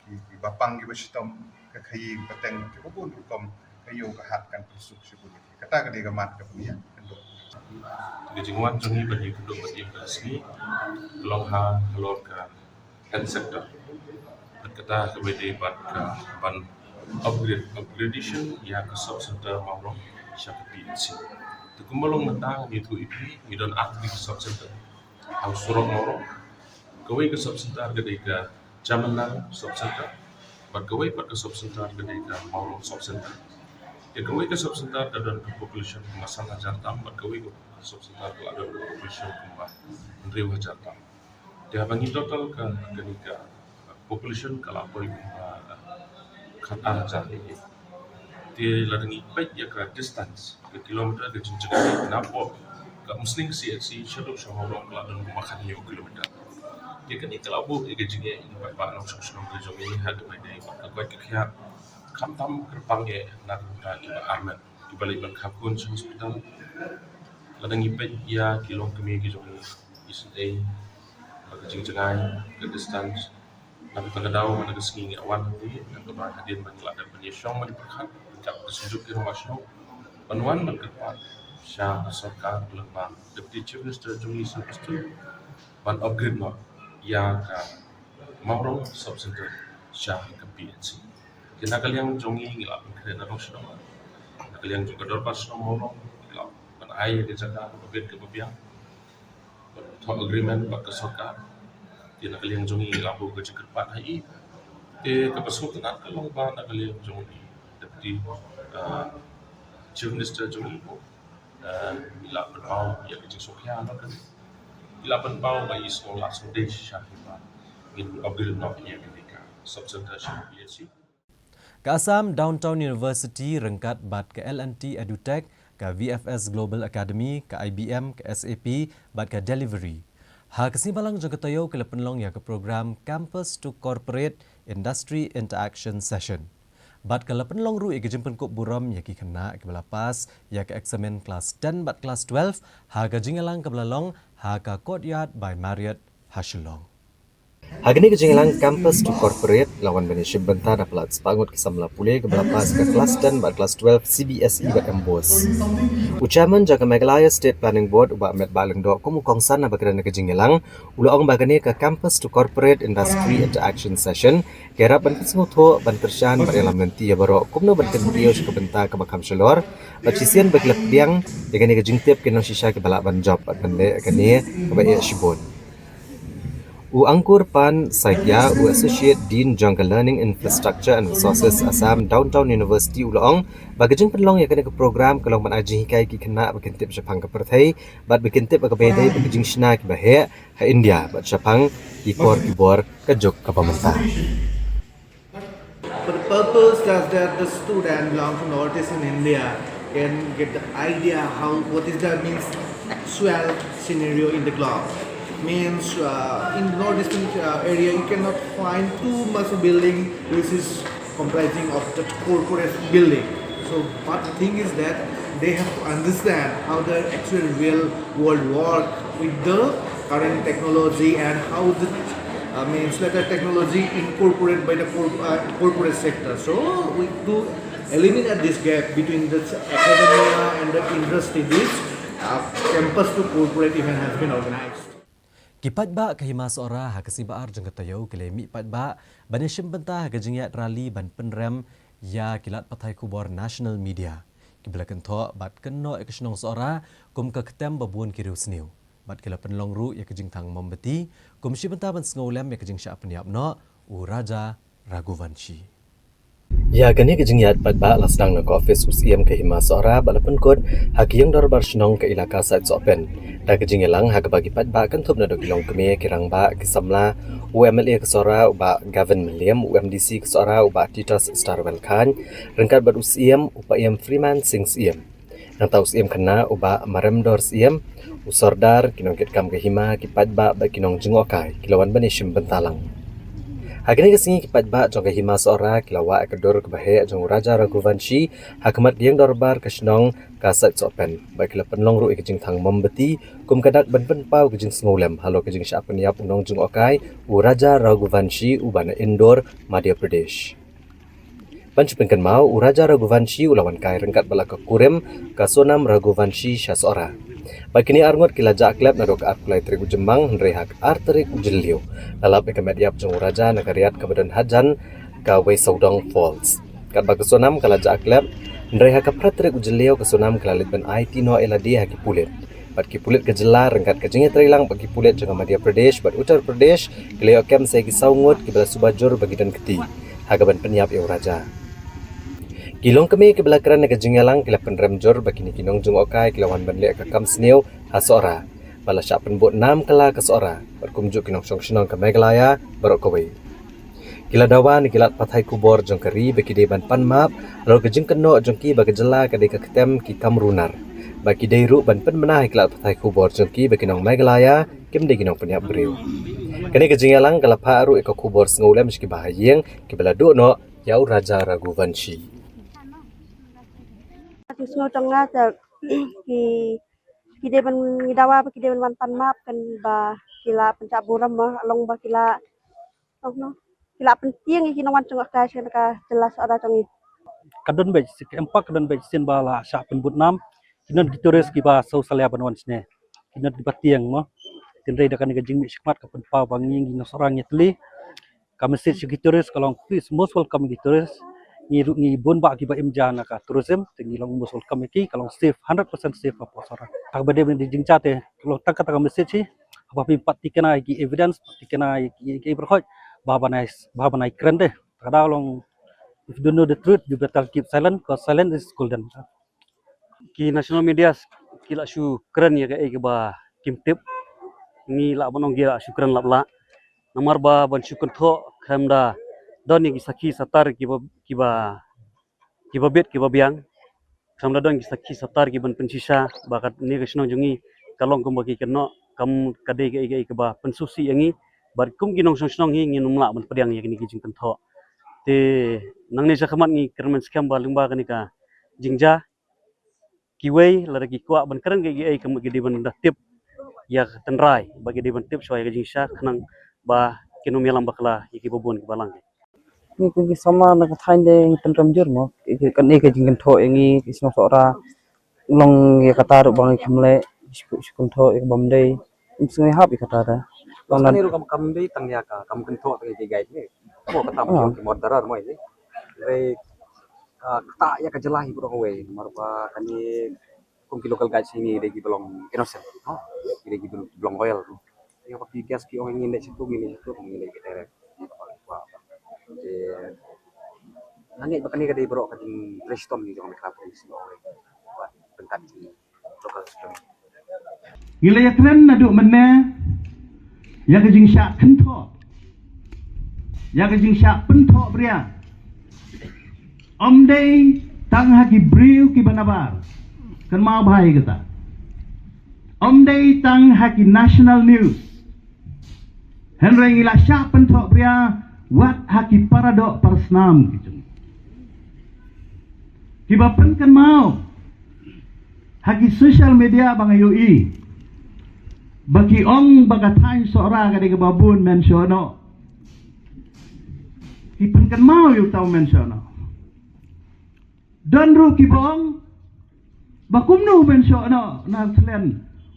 ki, kiba pang kiba shitom, ka khaïi ka pateng, kiba bun rukom, ka ïew ka hat kan pynsuk shibun ïa ki. Kata ka dei ka mat kaba ngi ïakynduh. Ka jingwan jong ngi ban ïakynduh bad ïa ka sngi ka long ha halor ka health sector. Bad kata kaba ïadei bad ka ban upgrade, upgradation ïa ka sub center Mawrong sha ka P H C. Te kumba long mynta ngi ïathuh ïa phi, ngi don ar tylli ki sub center ha u surok Mawrong. Kawei ka sub center ka dei ka Jaiñtia sub center, bad kawei pat ka sub center ka dei ka Mawrong sub center. Ïa kawei ka sub center ka don ka population kaba san hajar tam, bad kawei ka sub center ka la don ka population kaba hynriew hajar tam. Te haba ngi total ka, kane ka population ka la poi kaba khat ar hajar. Te lada ngi peit ïa ka distance, ka kilometer, ka jingjngai napoh ka Umsning C H C shaduh sha Mawrong ka la don kumba khathynñiew kilometer. Te kane ka la buh ïa ka jingeh ïa ki paidbah nongshong shnong ka jong ngi ha kaba ïadei bad ka koit ka khiah, khamtam kyrpang eh na ka bynta kiba armet, kiba leit ban kha khun sha hospital. Lada ngi peit ïa ki longkmie ki jong ngi, isynei bad ka jingjngai, ka distance, na kata ka daw, na ka sngi ngi wan hangne, na kaba hadien ba ngi la dep ban ïashong ban ïapyrkhat ryngkat ka Synjuk ki Rangbah Shnong ban wan ban kyrpad sha ka sorkar lyngba Deputy Chief Minister jong ngi Sir Prestone ban upgrade noh ïa ka Mawrong Sub Center sha ka P H C. Te na ka liang jong ngi ngi la pynkhreh na ka shnong, na ka liang jong ka Dorbar Shnong Mawrong ngi la ban ai ïa ka jaka kaba bit kaba biang, ban thoh agreement bad ka sorkar. Te na ka liang jong ngi la buh ka jingkyrpad ha i. Te kaba sngewtynnat ka long ba na ka liang jong i Deputy, ah, Chief Minister jong ngi, ah, i la pynpaw ïa ka jingsngewkhia na kane. I la pynpaw ba i sngew lah sngewdei shisha hi ba ngin upgrade noh ïa kane ka sub center sha P H C. Ka Assam Downtown University ryngkat bad ka L and T EduTech, ka V F S Global Academy, ka I B M, ka S A P bad ka Delivery, ha ka sngi Balang jong ka taïew ki la pynlong ïa ka program Campus to Corporate Industry Interaction Session. Bad ka la pynlong ruh ïa ka jingpynkup burom ïa ki khynnah kiba la pass ïa ka eksamin klas ten bad klas twelve ha ka jingïalang kaba la long ha ka Courtyard by Marriott ha Shillong. Ha kane ka jingïalang Campus to Corporate la wan ban ïashim bynta da palat spah ngut ki samla pule kiba la pass ka klas ten bad klas twelve C B S E bad MBOSE. U Chairman jong ka Meghalaya State Planning Board, u Bah Metbah Lyngdoh, kum u kongsan ha ba kren ha ka jingïalang, u la ong ba kane ka Campus to Corporate Industry Interaction Session ka ïarap ban pynsngewthuh, ban kyrshan bad ïalam lynti ïa baroh kumno ban kyntiew sha ka bynta kaba kham shalor, bad shisien ba ki la pdiang ïa kane ka jingtip ki nongshisha kiba lah ban jop bad ban leh kane kaba eh shibun. U Ankur Pal Saikia, u Associate Dean jong ka Learning Infrastructure and Resources Assam Downtown University, u la ong ba ka jingpynlong ïa kane ka program ka long ban ai jinghikai ki khynnah ba kin tip shaphang ka pyrthei bad ba kin tip ha kaba ïadei bad ka jingshna kiba heh ha India bad shaphang ki kor ki bor ka juk kaba mynta. For the purpose just that the student belong to Northeastern India can get the idea how, what is the means actual scenario in the globe. Means, uh, in Northeastern, uh, area, you cannot find too much of building which is comprising of the corporate building. So, but the thing is that they have to understand how the actual real world work with the current technology and how the, uh, means, latest technology incorporated by the corp-, uh, corporate sector. So we to eliminate this gap between the academia and the industry, this, uh, campus to corporate event has been organized. Ki paidbah ka Hima Sohra ha ka sngi Baar jong ka taïew ki la mih paidbah ban ïashim bynta ha ka jingïaid rally ban pynrem ïa ki lad pathai khubor national media kiba la kynthoh bad kynnoh ïa ka shnong Sohra kum ka ktem ba bun ki riewsniew. Bad ki la pynlong ruh ïa ka jingthang mombati kum shi bynta ban sngewlem ïa ka jingshah pynïap noh u Raja Raghuvanshi. Ïa kane ka jingïaid paidbah la sdang na ka office u Syiem ka Hima Sohra bad la pynkut ha ka ïing dorbar shnong ka Elaka Saitsohpen. Da ka jingïalang ha kaba ki paidbah kynthup naduh ki longkmie, ki rangbah, ki samla, u M L A ka Sohra u Bah Gavin Mylliem, u M D C ka Sohra u Bah Titus Starwell Chyne, ryngkat bad u Syiem u Paiem Freeman Singh Syiem. Nangta u Syiem khynnah u Bah Maremdor Syiem, u Sordar, ki nongkitkam ka hima, ki paidbah bad ki nongjngohkai ki la wan ban ïashim bynta lang. Ha kane ka sngi ki paidbah jong ka Hima Sohra ki la wah ïa ka dur kaba heh jong u Raja Raghuvanshi ha khmat ka ïing dorbar ka shnong ka Saitsohpen bad ki la pynlong ruh ïa ka jingthang mombati kum ka dak ban pynpaw ka jingsngewlem halor ka jingshah pynïap u nongjngohkai u Raja Raghuvanshi uba na Indore, Madhya Pradesh. Ban shu pynkynmaw, u Raja Raghuvanshi u la wan kai ryngkat bad la ka kurim ka Sonam Raghuvanshi sha Sohra. Ba kine arngut ki la jah klep naduh ka arphew lai tarik u Jymmang hynrei ha ka ar tarik u Jylliew la lap ïa ka met ïap jong u Raja na ka riat kaba don hajan ka Weisawdong Falls. Katba ka Sonam ka la jah klep hynrei ha ka phra tarik u Jylliew ka Sonam ka la leit ban aiti noh ïa lade ha ki pulit. Bad ki pulit ka jylla ryngkat ka jingïatreilang bad ki pulit jong ka Madhya Pradesh bad Uttar Pradesh ki la ïoh kem sa ïa ki saw ngut kiba la suba jur ba ki don kti ha kaban pynïap ïa u Raja. Ki longkmie kiba la kren ha ka jingïalang ki la pynrem jur ba kine ki nongjngohkai ki la wan ban leh ka kam sniew ha Sohra bad la shah pynbud nam kylla ka Sohra bad kumjuh ki nongshong shnong ka Meghalaya baroh kawei. Ki la dawa na ki lad pathai khubor jong ka ri ba ki dei ban pan map halor ka jingkynnoh jong ki ba ka jylla ka dei ka ktem ki kam runar. Ba ki dei ruh ban pynbna ha ki lad pathai khubor jong ki ba ki nong Meghalaya kim dei ki nongpynïap briew. Kane ka jingïalang ka la phah ruh ïa ka khubor sngewlem sha kiba ha ïing kiba la duh noh ïa u Raja Raghuvanshi. Ki sngew tang nga te ki ki dei ban ngi dawa ba ki dei ban wan pan map kan ba ki la pynjah burom ma long ba ki la ong no ki la pyntieng ïa ki nongwan jngohkai sha ka jylla Sohra jong ngi. Ka don beit sik em pak ka don beit sien ba la shah pynbud nam ki non ki tourist kiba saw salia ban wan shane ki non kiba tieng mo. Tynrei da kane ka jingmih shikmat ka pynpaw ba ngi ngi nong Sohra ngi tli ka message ki tourist ka long please most welcome ki tourist. Ngi ruh ngi bun ba kiba im ja na ka tourism te ngi long most welcome ki ka long safe hundred percent safe ka pos orang. Tak bade ben di jingja te ka long tak kata ka message hi. Apa pi pat tikena ki evidence pat tikena ki ki berkhoj ba banai ba banai kren deh. Kada long if you don't know the truth you better keep silent because silent is golden. Ki national media ki la shu kren ïa kaei kaba kim tip. Ngi la ban ong ki la shu kren lap la namar ba ban shu kynthoh khem da don ïa ki sakhi satar kiba kiba kiba bit kiba biang. Khem da don ki sakhi satar kiban pynshisha ba kat ne ka shnong jong ngi ka long kumba ki kynnoh kam ka dei kaei kaei kaba pynsusi ïa ngi. Bad kum ki nongshong shnong hi ngin ym lah ban pdiang ïa kine ki jingkynthoh. Te nangne sha khmat ngi kyrmen skhem ba lyngba kane ka jingja kiwei lada ki kwah ban kren kaei kaei ka mut ki dei ban da tip ïa ka tynrai ba ki dei ban tip shuwa ïa ka jingshisha khnang ba kin ym ïalam bakla ïa kiba bun kiba lang. Ngi ki samla na ka thaiñ de ngi pynrem jur mo kane ka jingkynthoh ïa ngi ki shnong Sohra long ïa kata ruh ba ngi kham leh shu kynthoh ïa ka bym dei. Ym sngew hap ïa kata da. Long nan kam kam dei tang ïa ka kam kynthoh tang ïa ki guide ne. Mo kata mo ki murderer mo ïa. Re kata ïa ka jylla hi bro wei mar ba kane kum ki local guide sini dei ki belong innocent. Ki dei ki belong loyal. Ïa ba ki guest ki ong ngi ne situ ngi ne situ ngi ne ki tere. Nangit ba kane ka dei bro ka ding Preston ni jong ka police. Ba pynkat ki Ngi la ïa kren naduh mynne ïa ka jingshah kynthoh ïa ka jingshah pynthoh bria. Ym dei tang ha ki briew kiba nabar. Kynmaw bha ïa kata. Ym dei tang ha ki national news. Hynrei ngi la shah pynthoh bria wat ha ki paradoh parasnam ki jong kiba pynkynmaw ha ki social media ba nga ïohi ba ki ong ba ka thaiñ Sohra ka dei kaba bun men shoh noh. Ki pynkynmaw ïa uta u men shoh noh. Don ruh kiba ong ba kumno u men shoh noh na thlen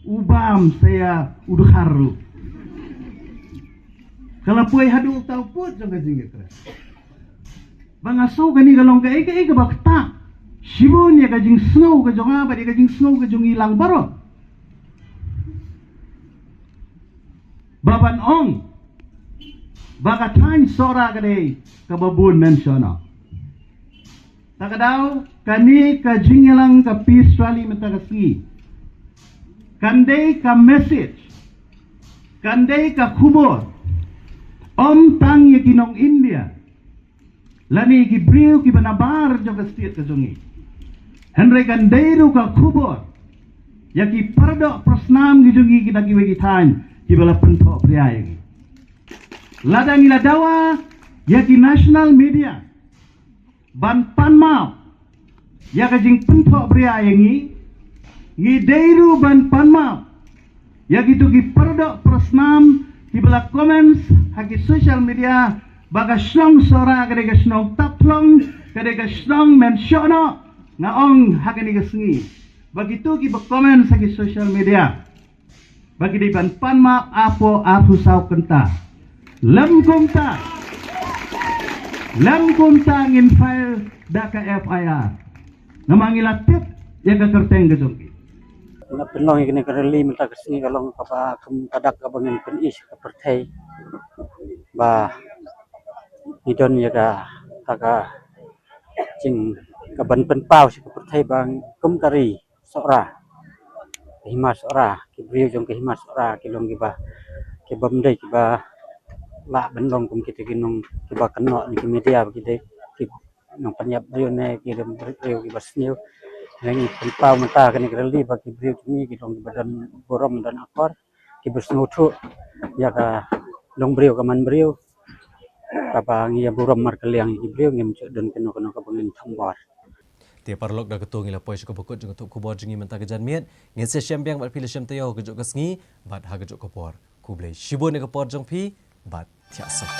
u bam sa ïa u dkhar ruh. Ka la poi haduh uta u pud jong ka jingïakren. Ba nga sngew kane ka long kaei kaei kaba ktah shibun ïa ka jingsngew ka jong nga bad ïa ka jingsngew ka jong ngi lang baroh. Ba ban ong ba ka thaiñ Sohra ka dei kaba bun men shoh noh. Ta ka daw kane ka jingïalang ka peace rally mynta ka sngi kan dei ka message, kan dei ka khubor ym tang ïa ki nong India lane ki briew kiba nabar jong ka state ka jong ngi. Hynrei kan dei ruh ka khubor ïa ki paradoh parasnam ki jong ngi ki na kiwei ki thaiñ kiba la pynthoh bria ïa ngi. Lada ngi la dawa ïa ki national media ban pan map ïa ka jingpynthoh bria ïa ngi, ngi dei ruh ban pan map ïa kito ki paradoh parasnam kiba la comments ha ki social media ba ka shnong Sohra ka dei ka shnong tapthlong, ka dei ka shnong men shoh noh. Nga ong ha kane ka sngi Ba kito kiba comment sa ki social media ba ki dei ban pan map arphew arphew saw kynta. Lem kumta, lem kumta ngin file da ka F I R. Namar ngi la tip ïa ka kyrteng ka jong ki. Nga pynlong ïa kane ka rally mynta ka sngi ka long kaba kum ka dak kaba ngin pyni sha ka pyrthei ba ngi don ïa ka, ka, ka jing ka ban pynpaw sha ka pyrthei ba kum ka ri Sohra, ka hima Sohra, ki briew jong ka hima Sohra ki long kiba, kiba ym dei kiba lah ban long kum kita ki nong kiba kynnoh na ki media ba ki dei ki nong pynïap briew ne ki long briew kiba sniew. Ngi pynpaw mynta kane ka rally ba ki briew jong ngi ki long kiba don burom, don akor, kiba sngewthuh ïa ka long briew ka man briew. Kaba ngi ïa burom markylliang ïa ki briew, ngim ju don kano kano kaba ngin thombor. Te paralok, da kato ngi la poi sha kaba kut jong ka thup khubor jong ngi mynta ka janmiet. Ngin sa ïashem biang bad phi la shem taïew ha kajuh ka sngi bad ha kajuh ka por. Khublei shibun ïa ka por jong phi bad thiah suk.